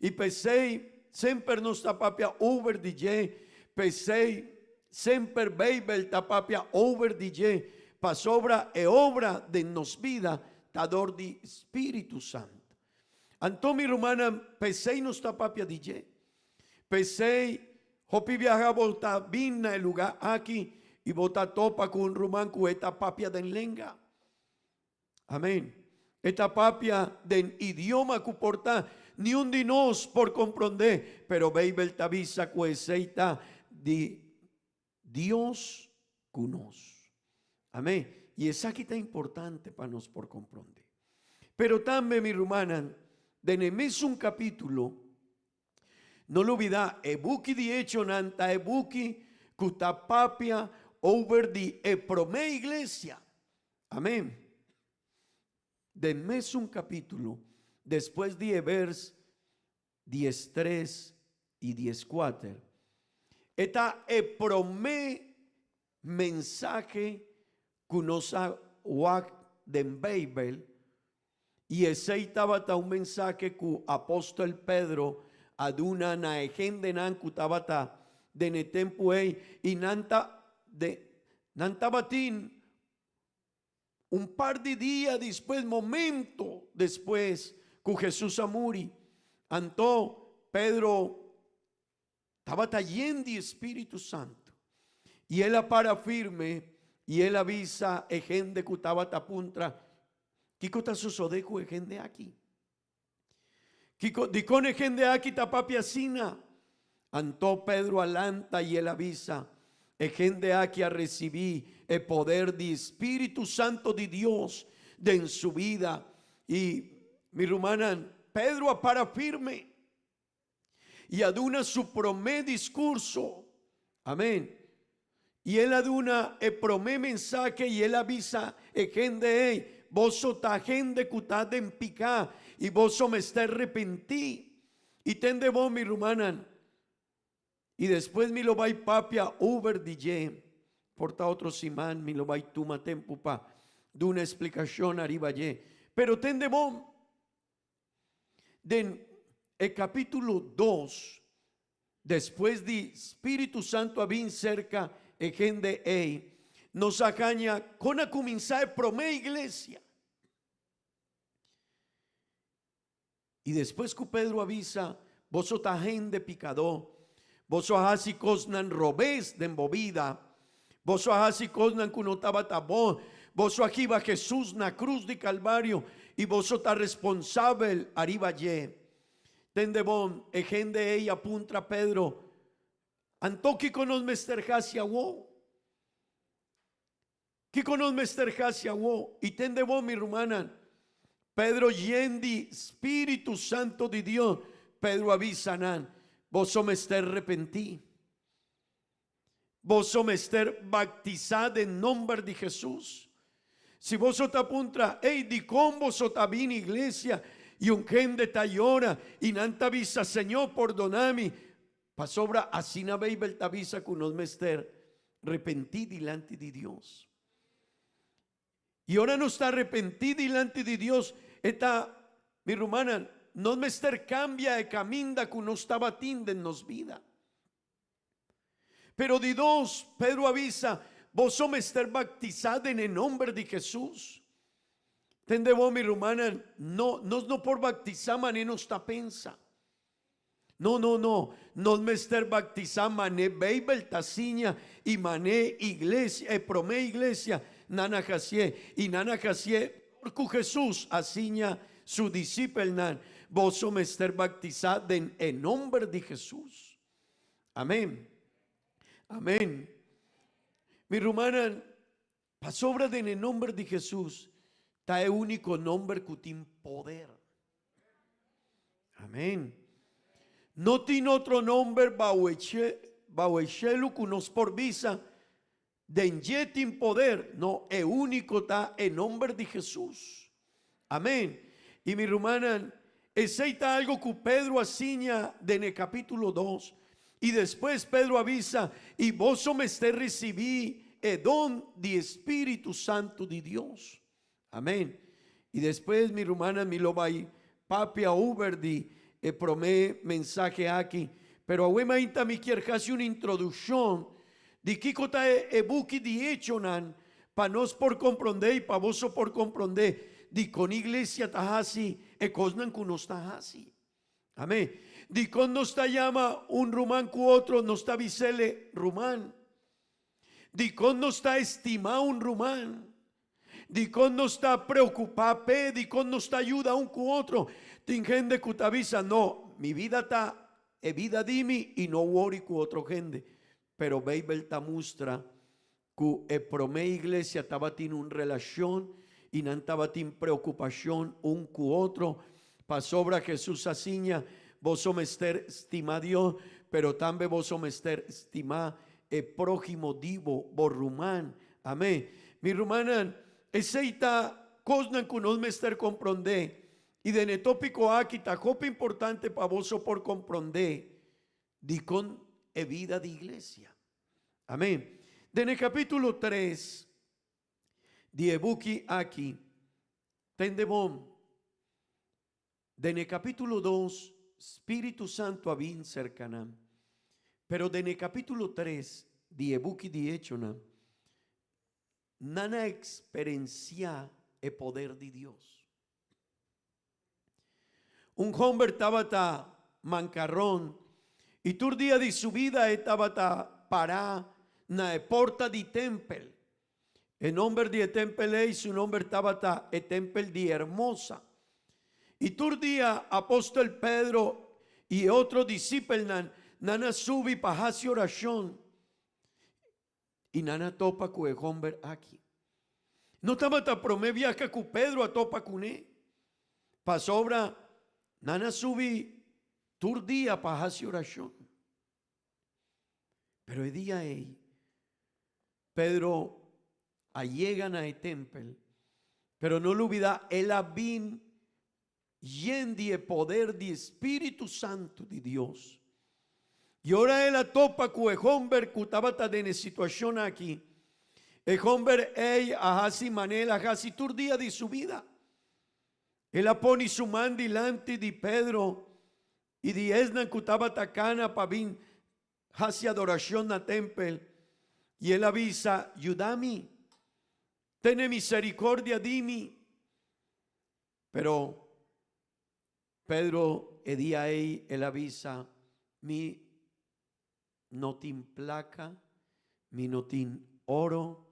I p'esei semper nos ta papia over di dje, p'esei semper Beibel ta papia over di dje, pasobra e obra den nos bida ta dor di Spiritu Santo. Anto, mi rumannan, p'esei nos ta papia di dje. P'esei, hopi biaha bo ta bin na e lugá aki i bo ta topa ku un ruman ku e ta papia den lenga. Amén. E ta papia den idioma ku por ta niun di nos por komprondé, pero Beibel ta bisa ku esei ta di Dios ku nos. Amén. I esaki ta importante pa nos por komprondé. Pero tambe, mi rumannan, den e mesun kapítulo, No lubidá, e buki di Echonan ta e buki ku ta papia over di e promé iglesia. Amén. Den mesun kapítulo, despues di e bers diestres i dieskuater, e ta e promé mensahe ku nos a wak den Beibel, i esei tabata un mensahe ku apòstel Pedro a duna na e hendenan ku tabata den e tempu ei, i nan ta de nan tabatin un par di dia despues, momento despues ku Hesus a muri. Anto Pedro Tabata yen di Spiritu Santu. I el a para firme i el a bisa e hende ku tabata puntra, Kiko ta sosodé ku e hende aki? Kiko, dikon e hende aki ta papia asina? Anto Pedro a lanta i el a bisa, E hende aki a risibí e poder di Spiritu Santu di Dios den su bida. I, mi rumannan, Pedro a para firme. I a duna su promé diskurso. Amén. I el a duna e promé mensahe i el a bisa e hende ei, Boso ta hende ku ta den piká i boso mester repentí. I tende bon, mi rumannan, i despues mi lo bai papia over di dje. Por ta otro siman mi lo bai tuma tempu pa duna esplikashon ariba dje. Pero tende bon. Den e capítulo dos, despues di Spiritu Santo a bin cerca e hende ei, nos a haña con a cuminsa e prome iglesia. Y despues cu Pedro a bisa, Boso ta hende picadó, boso a haci cosnan robes den bo bida, Boso a hasi kosnan ku no tabata bon. Boso a hiba Hesus na krus di Kalvario i boso ta responsabel ariba dje. Tende bon, e hende ei a puntra Pedro, Anto kiko nos mester hasi awó? Kiko nos mester hasi awó? I tende bon, mi rumannan, Pedro yen di Spiritu Santo di Dios, Pedro a bisa nan, Boso mester repentí. Boso mester baptisá den nomber di Hesus. Si boso ta puntra, Ey, dikon boso ta bini iglesia i un hende ta yora i nan ta bisa, Señor, pordoná mi? Pasobra asina Beibel ta bisa ku nos mester repentí dilanti di Dios. I ora nos ta arepentí dilanti di Dios, e ta, mi rumannan, nos mester kambia e kaminda ku nos tabatin den nos bida. Pero di dos, Pedro a bisa, Boso mester baptisá den e nomber di Hesus. Tende bo, mi rumannan, no, nos no por baptisá manera nos ta pensa. No, no, no, nos mester baptisá manera Beibel ta siña i manera iglesia, e promé iglesia nan a hasié. I nan a hasié por ku Hesus a siña su disipelnan, Boso mester baptisá den e nomber di Hesus. Amén. Amén. Mi rumannan, pasobra den e nomber di Jesús ta e único nomber cu tin poder. Amén. No tin otro nomber bao e bao e cielo cu nos por bisa. Den dje tin poder, no, e úniko ta e nomber di Hesus. Amén. I mi rumannan, esei ta algo ku Pedro a siña den e kapítulo dos. I despues Pedro a bisa, I boso mester risibí e don di e Spiritu Santu di Dios. Amén. I despues, mi rumannan, mi lo bai papia over di e promé mensahe aki. Pero awe mainta mi kier hasi un introdukshon di kiko ta e buki di Echonan pa nos por komprondé i pa boso por komprondé dikon iglesia ta hasi e kosnan ku nos ta hasi. Amén. Dikon nos ta yama un ruman ku otro, nos ta bis'ele ruman. Dikon nos ta estimá un ruman. Dikon nos ta preokupá p'e, dikon nos ta yuda un ku otro. Tin hende ku ta bisa, No, mi bida ta e bida di mi i no wori ku otro hende. Pero Beibel ta mustra ku e promé iglesia tabatin un relashon i nan tabatin preokupashon un ku otro. Pasobra Hesus a siña, Boso mester stima Dios, pero tambe boso mester stima e próhimo di bo, bo ruman. Amén. Mi rumannan, esei ta kosnan ku nos mester komprondé. I den e tópiko aki ta hopi importante pa boso por komprondé dikon e bida di iglesia. Amén. Den e kapítulo tres di e buki aki, tende bon, Den e capítulo dos, Spiritu Santu a bin cerca nan. Pero den e capítulo tres di e buki di Hechonan, nan a experencia e poder di Dios. Un homber tabata mancarron y tur dia di su bida e tabata para na e porta di tempel. E nomber di e tempel ei, su nomber tabata e tempel di Hermosa. I tur dia apostel Pedro i e otro disipelnan nan a subi pa hasi orashon, i nan a topa ku e homber aki. No tabata promé biaha ku Pedro a topa kuné, pasobra nan a subi tur dia pa hasi orashon. Pero e dia ei, Pedro a yega na e tempel, pero no lubida el a bin yen di e poder di e Spiritu Santu di Dios. I ora el a topa ku e homber ku tabata den e situashon aki, e homber ei a hasi manera el a hasi tur dia di su bida. El a pone su man dilanti di Pedro I di esnan ku tabata kana pa bin hasi adorashon na tèmpel, i el a bisa, Yuda mi, tene miserikordia di mi. Pero Pedro e dia ei el a bisa, Mi no tin plaka, mi no tin oro,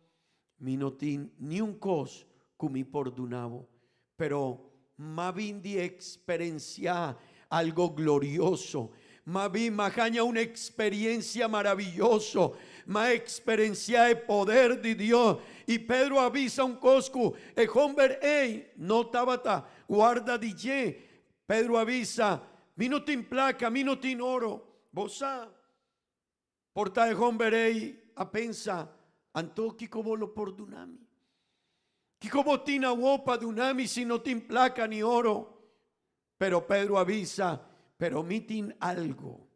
mi no tin niun kos ku mi por duna bo, pero m'a bin di eksperensiá algo glorioso, m'a bin, m'a haña un eksperensia maraviyoso, m'a eksperensiá e poder di Dios. I Pedro a bisa un kos ku e hòmber ei no tabata warda di dje. Pedro a bisa, Mi no tin plaka, mi no tin oro. Bo sa, por ta e homber ei a pensa, Anto kiko bo lo por duna mi? Kiko bo tin awor pa duna mi si no tin plaka ni oro? Pero Pedro a bisa, Pero mi tin algo.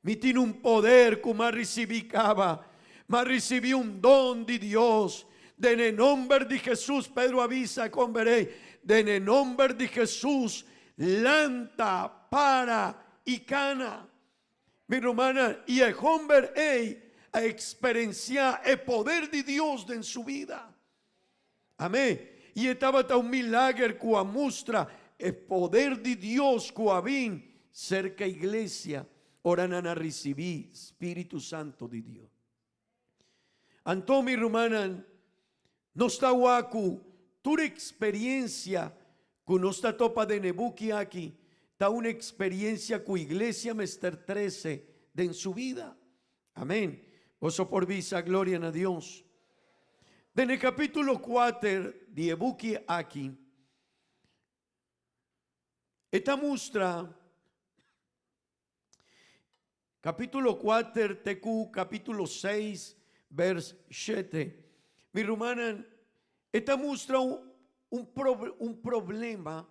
Mi tin un poder ku m'a risibí kaba. M'a risibí un don di Dios. Den e nomber di Hesus, Pedro a bisa e homber ei, den e nomber di Hesus, lanta, para i kana. Mi rumannan, i e homber ei a eksperensiá e poder di Dios den su bida. Amén. I e tabata un milager ku a mustra e poder di Dios ku a bin serka iglesia ora nan a risibí Spiritu Santo di Dios. Anto, mi rumannan, nos ta wak ku tur eksperiencia ku nos ta topa den e buki aki ta un eksperiencia ku iglesia mester trese den su bida. Amén. Boso por bisa gloria na Dios. Den e capítulo kuater di e buki aki, e ta mustra capítulo kuater te ku capítulo seis, vers 7. Mi rumannan, e ta mustra un un problema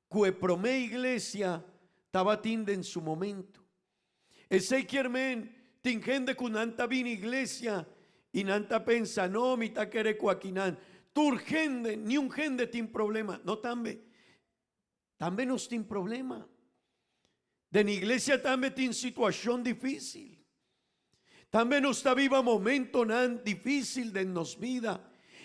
ku e promé iglesia tabatin den su momento. Esei kier men tin hende ku nan ta bini iglesia i nan ta pensa, No, mi ta kere ku akinan tur hende, niun hende tin problema. No tambe. Tambe nos tin problema. Den iglesia tambe tin situashon difísil. Tambe nos ta biba momentonan difísil den nos bida.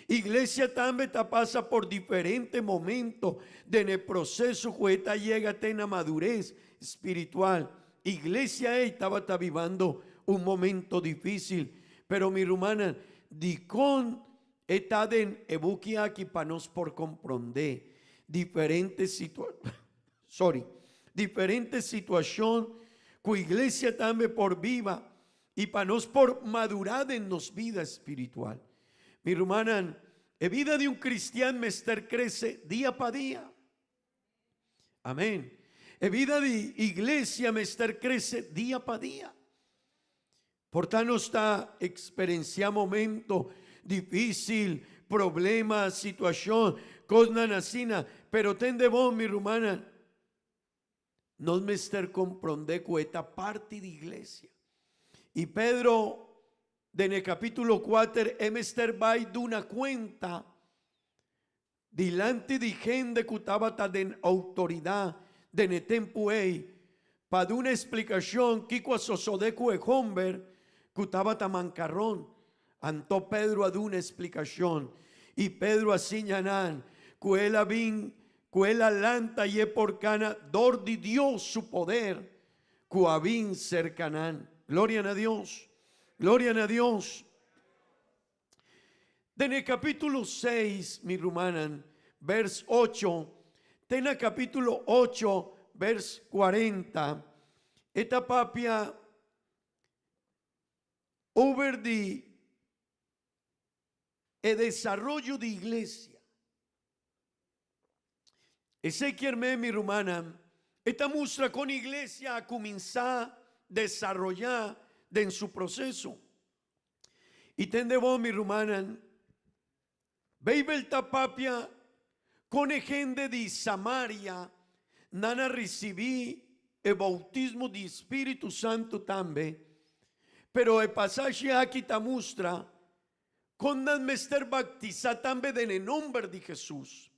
Iglesia tambe ta pasa por diferente momento den e proseso ku e ta yega te na madures spiritual. Iglesia ei tabata bibando un momento difísil. Pero mi rumannan, dikon E ta den e buki aki pa nos por komprondé diferente situa sorry, diferente situashon ku iglesia tambe por biba i pa nos por madurá den nos bida spiritual. Mi rumannan, e bida di un kristian mester krese dia pa dia. Amén. E bida di iglesia mester krese dia pa dia. Por ta nos ta eksperensiá momento difísil, problema, situashon, kosnan asina, pero tende bon, mi rumannan, nos mester komprondé ku e ta parti di iglesia. I Pedro den e kapítulo kuater e mester bai duna kuenta Dilanti di hende ku tabata den outoridat den e tempu ei, pa duna esplikashon kiko a sosodé ku e hòmber ku tabata mankaron. Anto Pedro a duna esplikashon, i Pedro a siña nan ku el a bin, ku el a lanta i e por kana dor di Dios su poder ku a bin serka nan. Gloria na Dios! Gloria na Dios! Den e capítulo 6, mi rumannan, vers 8, te na capítulo 8, vers 40, e ta papia over di e desaroyo di iglesia. Esei kier men, mi rumannan, e ta mustra kon iglesia a kuminsá desaroyá den su proseso. I tende bon, mi rumannan, Beibel ta papia kon e hende di Samaria nan a risibí e boutismo di Spiritu Santu tambe, pero e pasashi aki ta mustra Kon nan mester baktisa tambe den e nomber di Hesus?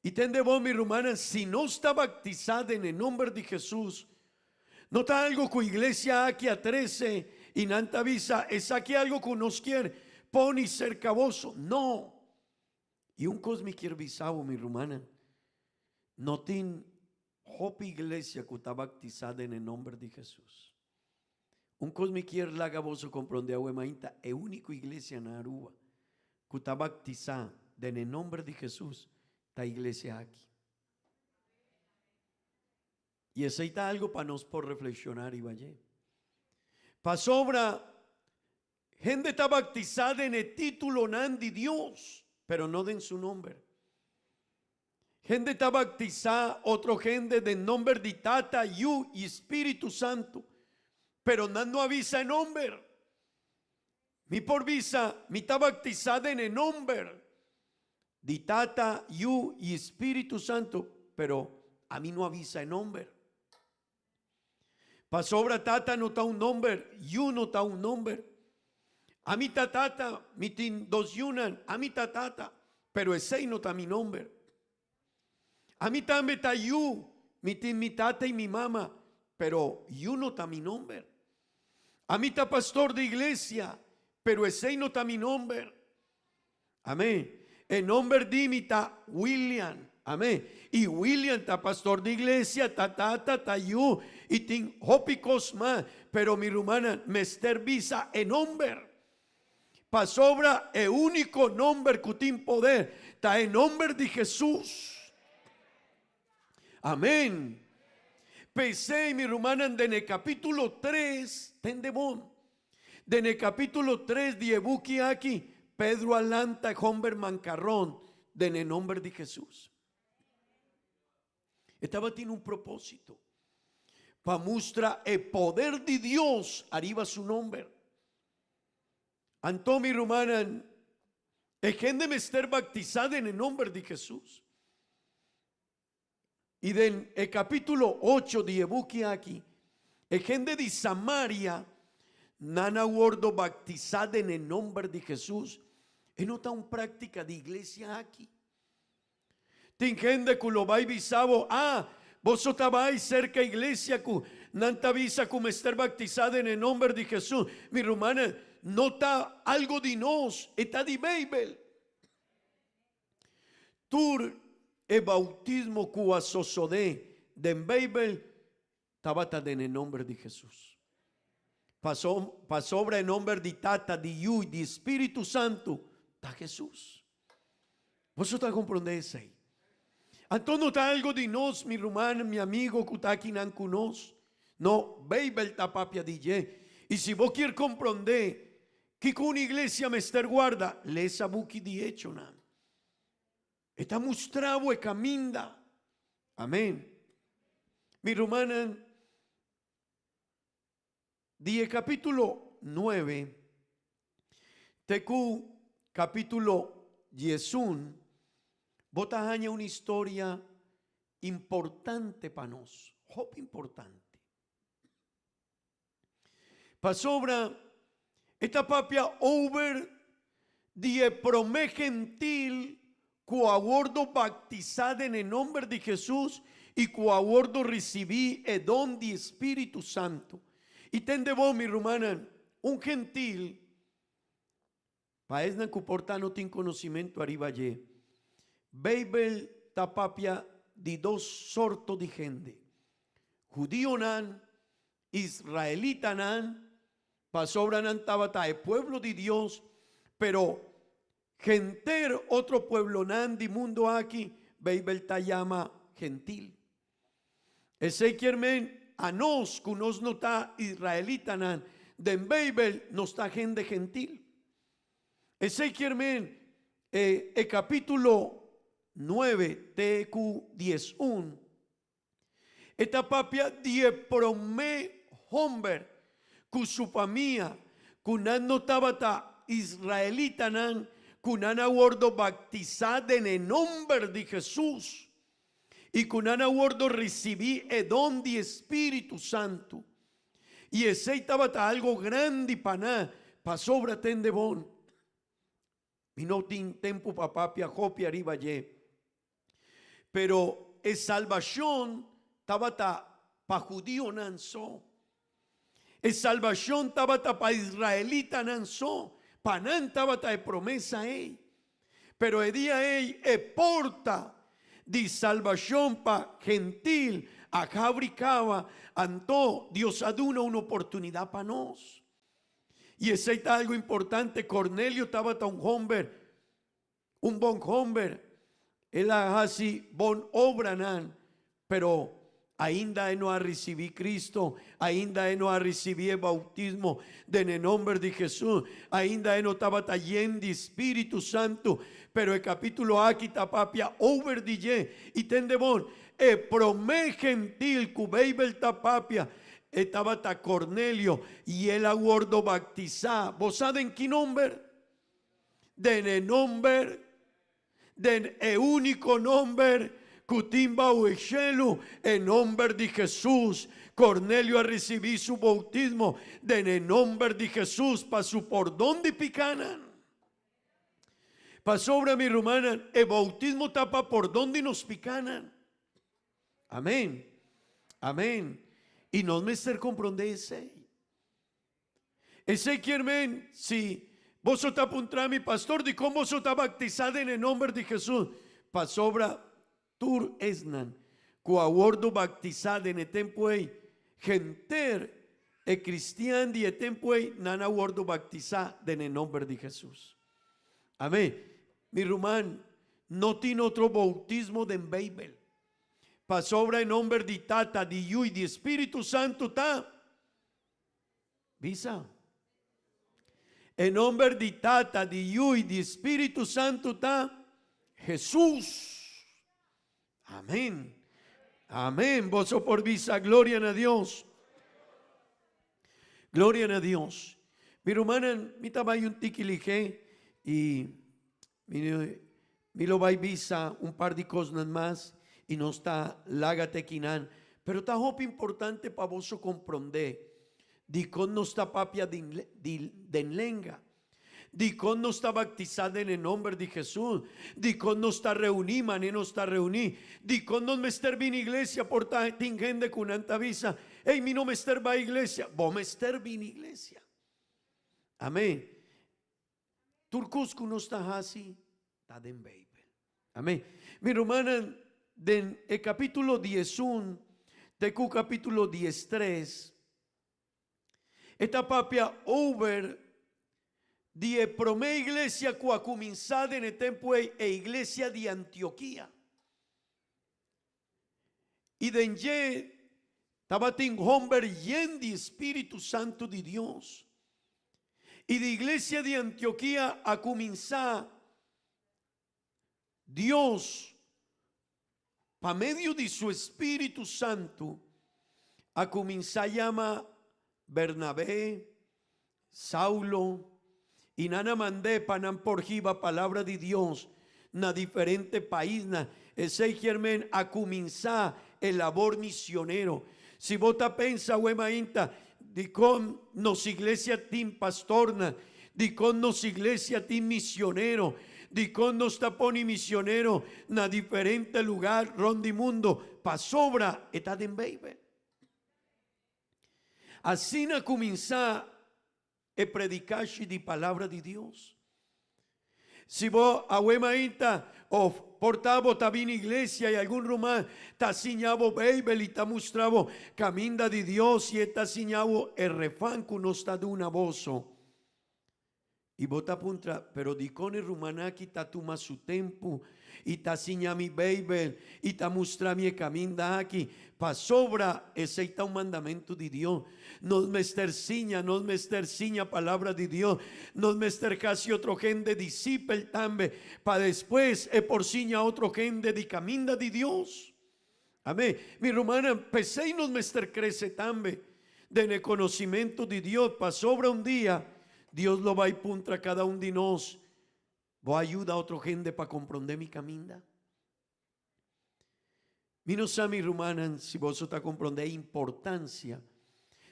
I tende bon, mi rumannan, si nos ta baktisa den e nomber di Hesus, no ta algo ku iglesia aki a trese i nan ta bisa, Esaki algo ku nos kier poni serka boso. No! I un kos mi kier bisa bo, mi rumannan, no tin hopi iglesia ku ta baktisa den e nomber di Hesus. Un kos mi kier laga boso komprondé awe mainta, e úniko iglesia na Aruba ku ta baktisá den e nomber di Hesus ta iglesia aki. I esei ta algu pa nos por reflekshoná riba dje. Pasobra hende ta baktisá den e títulonan di Dios, pero no den su nomber. Hende ta batisá otro hende den nomber di Tata, Yu i Spiritu Santu, pero nan no a bisa e nomber. Mi por bisa, Mi ta batisá den e nomber di Tata, Yu i Spiritu Santu, pero ami no a bisa e nomber. Pasobra Tata no ta un nomber, Yu no ta un nomber. Ami ta Tata, mi tin dos yunan, ami ta Tata, pero esei no ta mi nomber. Ami tambe ta Yu, mi tin mi tata i mi mama, pero Yu no ta mi nomber. Ami ta pastor di iglesia, pero esei no ta mi nomber. Amén. E nomber di mi ta William. Amén. I William ta pastor di iglesia, ta tata, ta yu, i tin hopi kos mas. Pero mi rumannan, mester bisa e nomber. Pasobra e úniko nomber ku tin poder ta e nomber di Hesus. Amén. P'esei, mi rumannan, den e kapítulo tres, tende bon. Den e capítulo tres di e buki aki, Pedro a lanta e homber mancarron den e nomber di Jesús. E tabatin un propósito, pa mustra e poder di Dios ariba su nomber. Anto mi rumannan, e hende mester batisá den e nomber di Hesus. I den e kapítulo ocho di e buki aki, e hende di Samaria, nan a wordo batisá den e nomber di Hesus. E no ta un práktika di iglesia aki. Tin hende ku lo bai bisa bo, Ah, boso ta bai serka iglesia ku nan ta bisa ku mester batisá den e nomber di Hesus. Mi rumannan, no ta algo di nos, e ta di Beibel. Tur e bautismo ku a sosodé den Beibel tabata den e nomber di Hesus. Pasobra e nomber di Tata, di Yu i di Spiritu Santu ta Hesus. Boso ta komprondé esei? Anto no ta algo di nos, mi ruman, mi amigo ku ta akinan ku nos. No, Beibel ta papia di dje. I si bo kier komprondé Kiko un iglesia mester guarda? Lesa buki di Echonan. E ta mustra bo e kaminda. Amen. Mi rumannan, di e kapítulo nuebe te ku kapítulo diesun, bo ta haña un historia importante pa nos, hopi importante. Pasobra e ta papia over di e promé gentil ku a wordo baktisá den e nomber di Hesus i ku a wordo risibí e don di Spiritu Santu. I tende bo, mi rumannan, un gentil, pa esnan ku por ta no tin konosimentu ariba dje, Beibel ta papia di dos sorto di hende, hudionan, israelitanan, pasobra nan tabata e pueblo di Dios, pero henter otro pueblonan di mundo aki Beibel ta yama gentil. Esei kier men anos ku nos no ta israelitanan, den Beibel nos ta hende gentil. Esei kier men e e kapítulo nuebe te ku diesun e ta papia di e promé homber ku su famia ku nan no tabata israelitanan ku nan a wordo baktisá den e nomber di Hesus. I ku nan a wordo risibí e don di e Spiritu Santu. I esei tabata algo grandi pa nan, pasobra tende bon. Mi no tin tempu pa papia hopi ariba dje. Pero e salbashon tabata pa hudionan so. E salbashon tabata pa israelitanan so, pa nan tabata e promesa ei. Pero e dia ei e porta di salbashon pa gentil a habri kaba, anto Dios a duna un oportunidat pa nos. I esei ta algu importante, Cornelio tabata un homber, un bon homber, el a hasi bon obranan, pero ainda e no a risibí Cristo, ainda e no a risibí e bautismo den e nomber di Jesús, ainda e no tabata yen di Spiritu Santu, pero e capítulo aki ta papia over di dje, i tende bon, e promé gentil cu Bijbel ta papia, e tabata Cornelio, i el a wordo bactisá, bo sa den ki nomber? Den e nomber, den e úniko nomber ku tin bou e shelu, e nomber di Hesus. Kornelio a risibí su boutismo den e nomber di Hesus pa su pordon di pikánan. Pasobra, mi rumannan, e boutismo ta pa pordon di nos pikánan. Amén. Amén. I nos mester komprondé esei. Esei kier men, si boso ta puntra mi, Pastor, dikon boso ta baktisá den e nomber di Hesus? Pasobra tur esnan ku a wordu baktisá den e tempu ei, henter e kristian di e tempu ei, nan a wordu baktisá den e nomber di Hesus. Amén. Mi ruman, no tin otro boutismo den Beibel. Pasobra e nomber di Tata, di Yu i di Spiritu Santu ta. Bisa. E nomber di Tata, di Yu i di Spiritu Santu ta Hesus. Amen. Amen. Boso por bisa gloria na Dios. Gloria na Dios. Mi rumannan, mi ta bai un tiki lihé i mi mi lo bai bisa un par di kosnan mas i nos ta laga te kinan. Pero ta hopi importante pa boso komprondé dikon nos ta papia di di den lenga. Dikon nos ta baktisá den e nomber di Hesus? Dikon nos ta reuní manera nos ta reuní? Dikon nos mester bini iglesia? Por ta tin hende ku nan ta bisa, Ey, mi no mester bai iglesia. Bo mester bini iglesia. Amén. Tur kos ku nos ta hasi ta den Beibel. Amén. Mi rumannan, den e kapítulo 11 te ku kapítulo 13, E ta papia over di e promé iglesia ku a kuminsá den e tempu ei, e iglesia di Antiokia. I den dje tabatin hòmber yen di spiritu santu di Dios. I di iglesia di Antiokia a kuminsá Dios, pa medio di su spiritu santu, a kuminsá yama Bernabé, Saulo, i nan a mand'é pa nan por hiba palabra di Dios na diferente paisnan. Esei kier men a kuminsá e labor misionero. Si bo ta pensa awe mainta, dikon nos iglesia tin pastornan? Dikon nos iglesia tin misionero? Dikon nos ta pone misionero na diferente lugar rond di mundo? Pasobra e ta den Beibel. Asina kuminsá e predikashi di Palabra di Dios. Si bo awe mainta of por ta bo ta bini iglesia i algun ruman ta siña bo Beibel i ta mustra bo kaminda di Dios i e ta siña bo e refan ku nos ta duna boso. I bo ta puntra, Pero dikon e ruman aki ta tuma su tempu i ta siña mi Beibel i ta mustra mi e kaminda aki? Pasobra esei ta un mandamentu di Dios. Nos mester siña, nos mester siña Palabra di Dios. Nos mester hasi otro hende disipel tambe, pa despues e por siña otro hende di kaminda di Dios. Amén. Mi rumannan, p'esei nos mester krese tambe den e konosimentu di Dios, pasobra un dia Dios lo bai puntra kada un di nos, Bo a yuda otro hende pa komprondé mi kaminda? Mi no sa, mi rumannan, si boso ta komprondé e importansia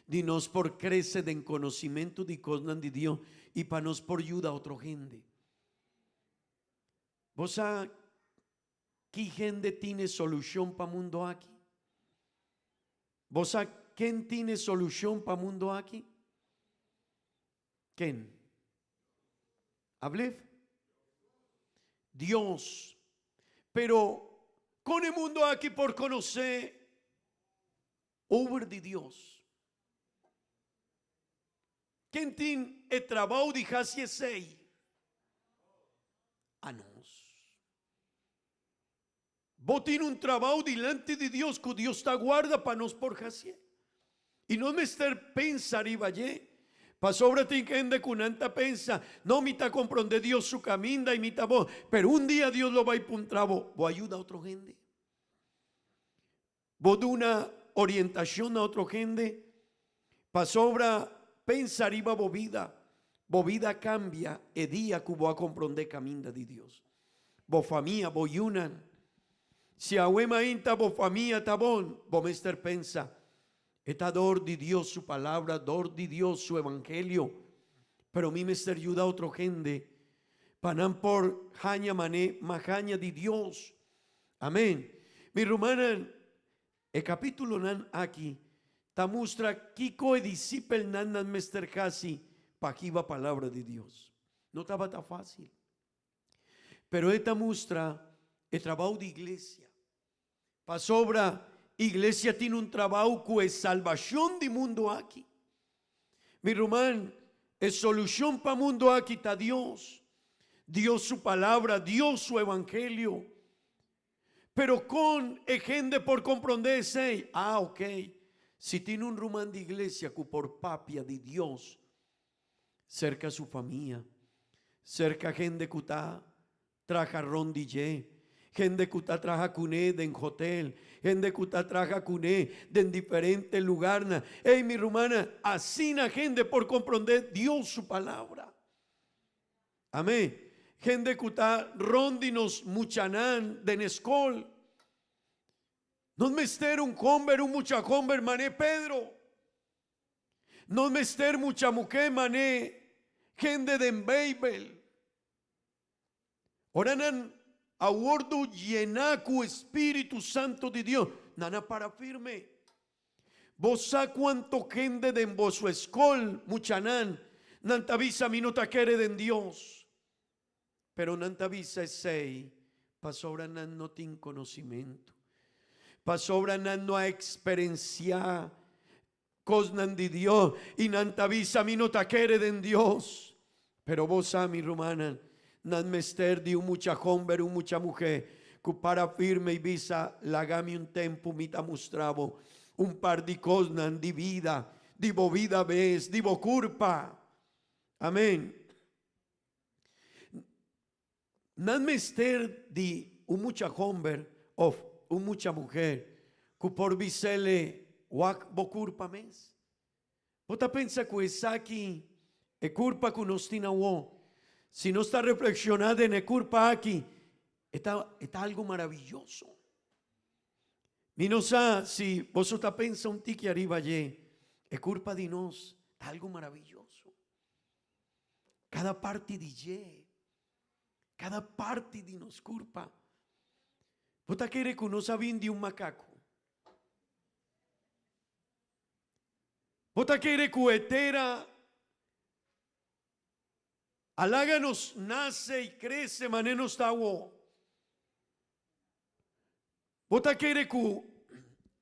di nos por krese den konosimentu di kosnan di Dios i pa nos por yuda otro hende. Bo sa Ki hende tin e solushon pa mundo aki? Bo sa ken tin e solushon pa mundo aki? Ken? Ablef? Dios. Pero kon e mundo aki por konosé obra di Dios? Ken tin e trabou di hasi esei? Anos. Bo tin un trabou dilanti di Dios ku Dios ta guarda pa nos por hasié. I no mester pensa riba dje. Pasobra tin hende ku nan ta pensa, No, mi ta komprondé Dios su kaminda i mi ta bon. Pero un dia Dios lo bai puntra bo, Bo a yuda otro hende? Bo duna orientashon na otro hende? Pasobra pensa riba bo bida. Bo bida kambia e dia ku bo a komprondé kaminda di Dios. Bo famia, bo yunan. Si awe mainta bo famia ta bon, bo mester pensa, E ta dor di Dios su palabra, dor di Dios su evangelio. Pero mi mester yuda otro hende pa nan por haña mané mahaña di Dios. Amén. Mi rumannan, e kapítulonan aki ta mustra kiko e disipelnan nan mester hasi pa hiba palabra di Dios. No tabata fásil. Pero e ta mustra e trabou di iglesia. Pasobra iglesia tin un trabou ku e salbashon di mundu aki. Mi ruman, e solushon pa mundu aki ta Dios, Dios su palabra, Dios su evangelio. Pero kon e hende por komprondé esei? Ah, ok, si tin un ruman di iglesia ku por papia di Dios serka su famia, serka hende ku ta traha rond di dje. Hende ku ta traha kuné den hotel, hende ku ta traha kuné den diferente lugarnan. Ey, mi rumannan, asina hende por komprondé Dios su Palabra. Amén. Hende ku ta rond di nos muchanan den eskol. Nos mester un homber, un mucha homber mané Pedro. Nos mester mucha muhé mané hende den Beibel. Ora nan a wordu yená ku e Spiritu Santu di Dios, nan a para firme. Bo sa kuantu hende den boso eskol, muchanan, nan ta bisa mi no ta kere den Dios. Pero nan ta bisa esei pasobra nan no tin konosimentu, pasobra nan no a eksperensiá kosnan di Dios i nan ta bisa mi no ta kere den Dios. Pero bo sa mi rumannan, nan mester di un mucha homber, un mucha muhé ku para firme i bisa laga mi un tempu mi ta mustra bo un par di kosnan di bida, di bo bida bes, di bo kurpa. Amen. Nan mester di un mucha homber of un mucha muher ku por bis'ele wak bo kurpa mes. Bo ta pensa ku esaki e kurpa ku nos tin awor? Si nos ta reflekshoná den e kurpa aki, e ta e ta algu maraviyoso. Mi no sa si boso ta pensa un tiki ariba dje, e kurpa di nos ta algu maraviyoso. Kada parti di dje, kada parti di nos kurpa. Bo ta kere ku nos a bin di un makaku? Bo ta kere ku e tera a laga nos nase i krese manera nos ta awor? Bo ta kere ku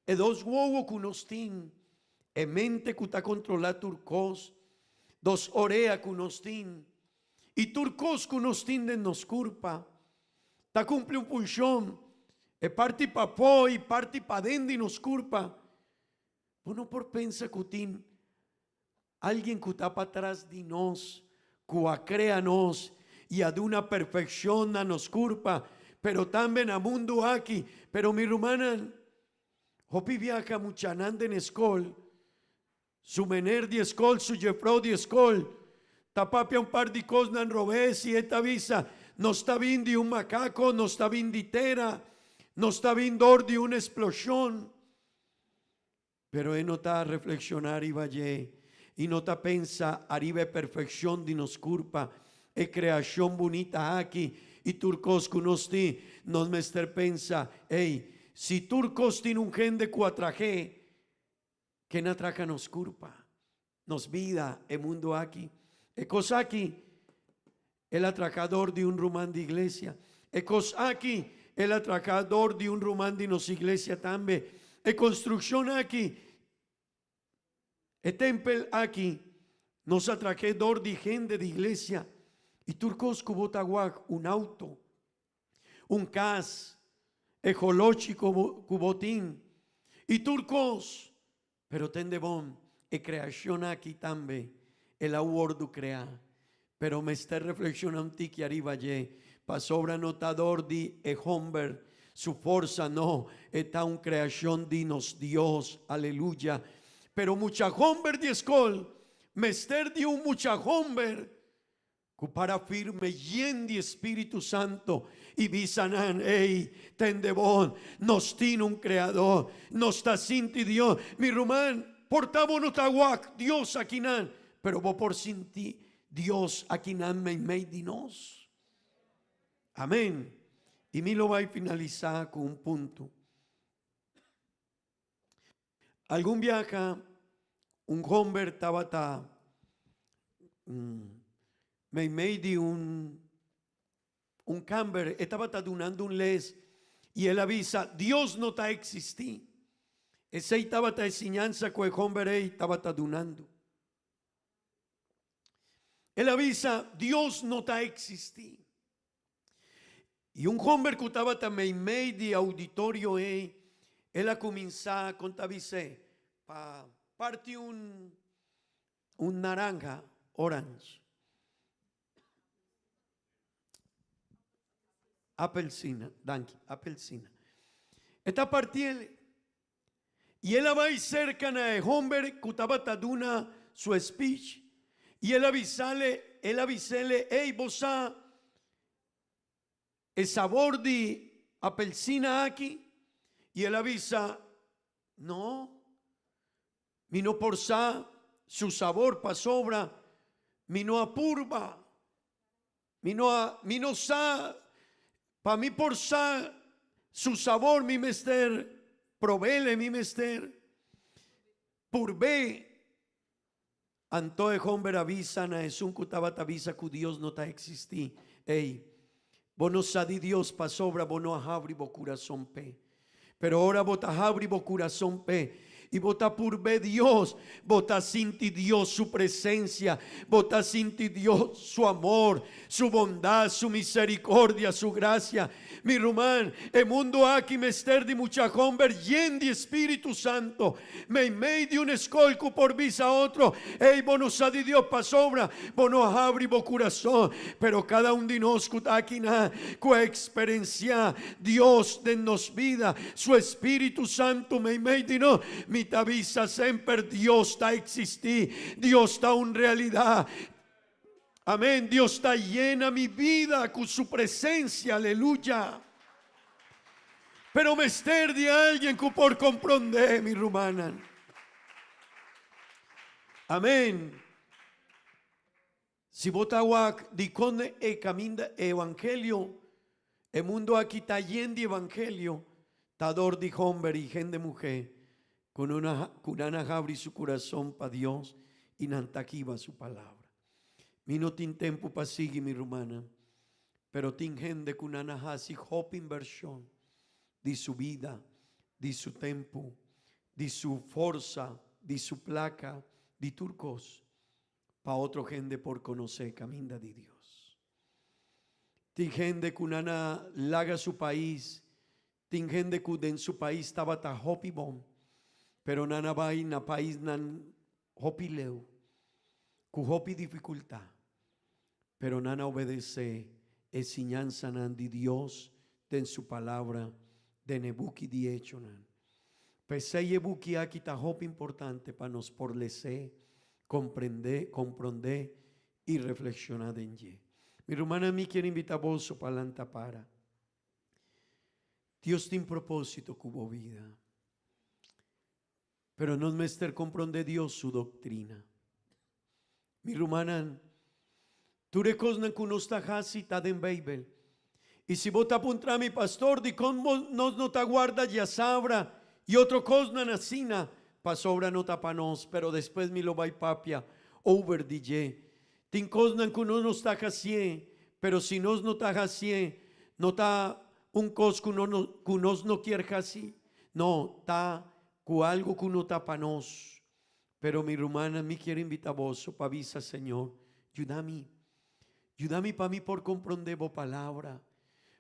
e dos wowo ku nos tin, e mente ku ta kontrolá tur kos, dos orea ku nos tin, i tur kos ku nos tin den nos kurpa, ta kumpli un funshon, e parti pafó i parti paden di nos kurpa? Bo no por pensa ku tin algin ku ta patras di nos, ku a krea nos i a duna perfekshon na nos kurpa, pero tambe na mundu aki. Pero mi rumannan, hopi biaha muchanan den eskol, su mener di eskol, su jefrou di eskol, ta papia un par di kosnan robes i e ta bisa, Nos ta bin di un makako, nos ta bin di tera, nos ta bin dor di un esploshon. Pero e no ta reflekshoná riba dje i no ta pensa ariba e perfekshon di nos kurpa, e kreashon bunita aki i tur kos ku nos tin. Nos mester pensa, Ey, si tur kos tin un hende ku a trah'é, ken a traha nos kurpa, nos bida, e mundu aki? E kos aki El a traha dor di un ruman di iglesia. E kos aki el a traha dor di un ruman di nos iglesia tambe. E konstrukshon aki, e tempel aki, nos a trah'é dor di hende di iglesia. I tur kos ku bo ta wak, un auto, un kas, e holochi ku bo tin, i tur kos. Pero tende bon, e kreashon aki tambe el a wordu kreá. Pero mester reflekshoná un tiki ariba dje, pasobra no ta dor di e homber su forsa, no, e ta un kreashon di nos Dios. Aleluya! Pero mucha homber di eskol mester di un mucha homber Ku para firme yen di Spiritu Santo i bisa nan, Ey, tende bon, nos tin un Kreadó, nos ta sinti Dios. Mi ruman, por ta bo no ta wak Dios akinan, pero bo por sinti Dios akinan meimei di nos. Amen. I mi lo bai finalisá ku un punto. Algun biaha un homber tabata meimei di un un kamber, e tabata dunando un les i el a bisa, Dios no ta eksistí. Esei tabata e siñansa ku e homber ei tabata dunando. El a bisa, Dios no ta eksistí. I un homber ku tabata meimei di auditorio ei, el a kuminsá kon ta bis'é pa parti un un naranja, orange. Apelsina, danki, apelsina. E ta partiel y el a bai cerca na e homber cu tabata duna su speech y el a bisale, el a bisele, Ey, bo sa e sabor di apelsina aki? Y el a bisa, No, mi no por sa su sabor pasobra mi no a purba. Mi no a, mi no sa, pa mi por sa su sabor mi mester probele, mi mester purb'é. Anto e homber a bisa na esun ku tabata bisa ku Dios no ta eksistí, Ey, bo no sa di Dios pasobra bo no a habri bo kurason p'e. Pero ora bo ta habri bo kurason p'e i bo ta purb'é Dios, bo ta sinti Dios su presensia, bo ta sinti Dios su amor, su bondat, su misericordia, su grasia. Mi ruman, e mundu aki mester di mucha homber yen di Spiritu Santo. Meimei di un skol ku por bisa otro, Ey, bo no sa di Dios pasobra bo no a habri bo kurason. Pero kada un di nos ku ta akinan, ku a eksperensiá Dios den nos bida, su Espíritu Santu meimei di nos, mi ta bisa semper, Dios ta eksistí, Dios ta un realidat. Amén, Dios ta yena mi bida ku su presensia, aleluya. Pero mester di alguien ku por komprondé, mi rumannan. Amén. Si bo ta wak dikon e kaminda e evangelio, e mundu aki ta yen di evangelio, ta dor di homber i hende muhé ku no ku nan a habri su kurason pa Dios i nan ta kiba su palabra. Mi no tin tempu pa sigui mi rumannan, pero tin hende ku nan a hasi hopi invershon di su bida, di su tempu, di su forsa, di su plaka, di tur kos, pa otro hende por konosé kaminda di Dios. Tin hende ku nan a laga su pais, tin hende ku den su pais tabata hopi bon, pero nan a bai na paisnan hopi leu, ku hopi difikultat, pero nan a obedesé e siñansanan di Dios den su Palabra den e buki di Echonan. P'esei e buki aki ta hopi importante pa nos por les'é, komprendé, komprondé i reflekshoná den dje. Mi rumannan, mi kier invitá boso pa lanta para. Dios tin propósito ku bo bida. Pero nos mester komprondé Dios su doktrina. Mi rumannan, tur e kosnan ku nos ta hasi ta den Beibel. I si bo ta puntra mi, Pastor, dikon bo nos no ta guarda djasabra i otro kosnan asina? Pasobra no ta pa nos, pero despues mi lo bai papia over di dje. Tin kosnan ku nos no ta hasié, pero si nos no ta hasié, no ta un kos ku ku nos no kier hasi. No, ta ku algo ku no ta pa nos. Pero mi rumannan, mi kier invita boso pa bisa, Señor, yuda mi. Yuda mi pa mi por komprondé bo palabra,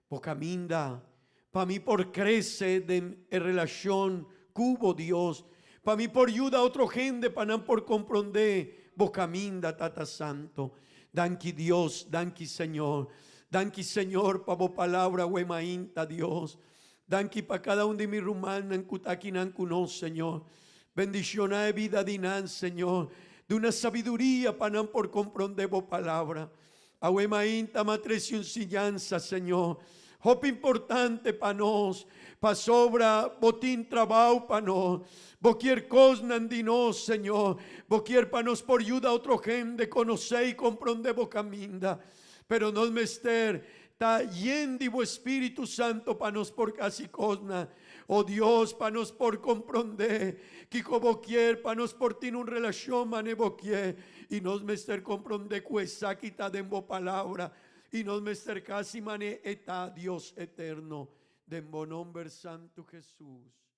bo kaminda, pa mi por krese den e relashon ku bo, Dios, pa mi por yuda otro hende pa nan por komprondé bo kaminda, Tata Santo. Danki Dios, danki Señor. Danki Señor pa bo palabra wemainta, Dios. Danki pa kada un di mi rumannan ku ta akinan ku nos, Señor. Bendishoná e bida di nan, Señor. Duna sabiduria pa nan por komprondé bo palabra. Awe mainta m'a trese un siñansa, Señor, hopi importante pa nos, pasobra bo tin trabou pa nos. Bo kier kosnan di nos, Señor. Bo kier pa nos por yuda otro hende konosé i komprondé bo kaminda. Pero nos mester Ta yen di bo Spiritu Santo pa nos por casi cosnan. O Dios, pa nos por comprende kico bo kier, pa nos por tin un relacion mane bo kier. Y nos mester comprende cu esaki ta den bo palabra y nos mester casi mane e ta, Dios eterno. Den bo nomber santo Jesus.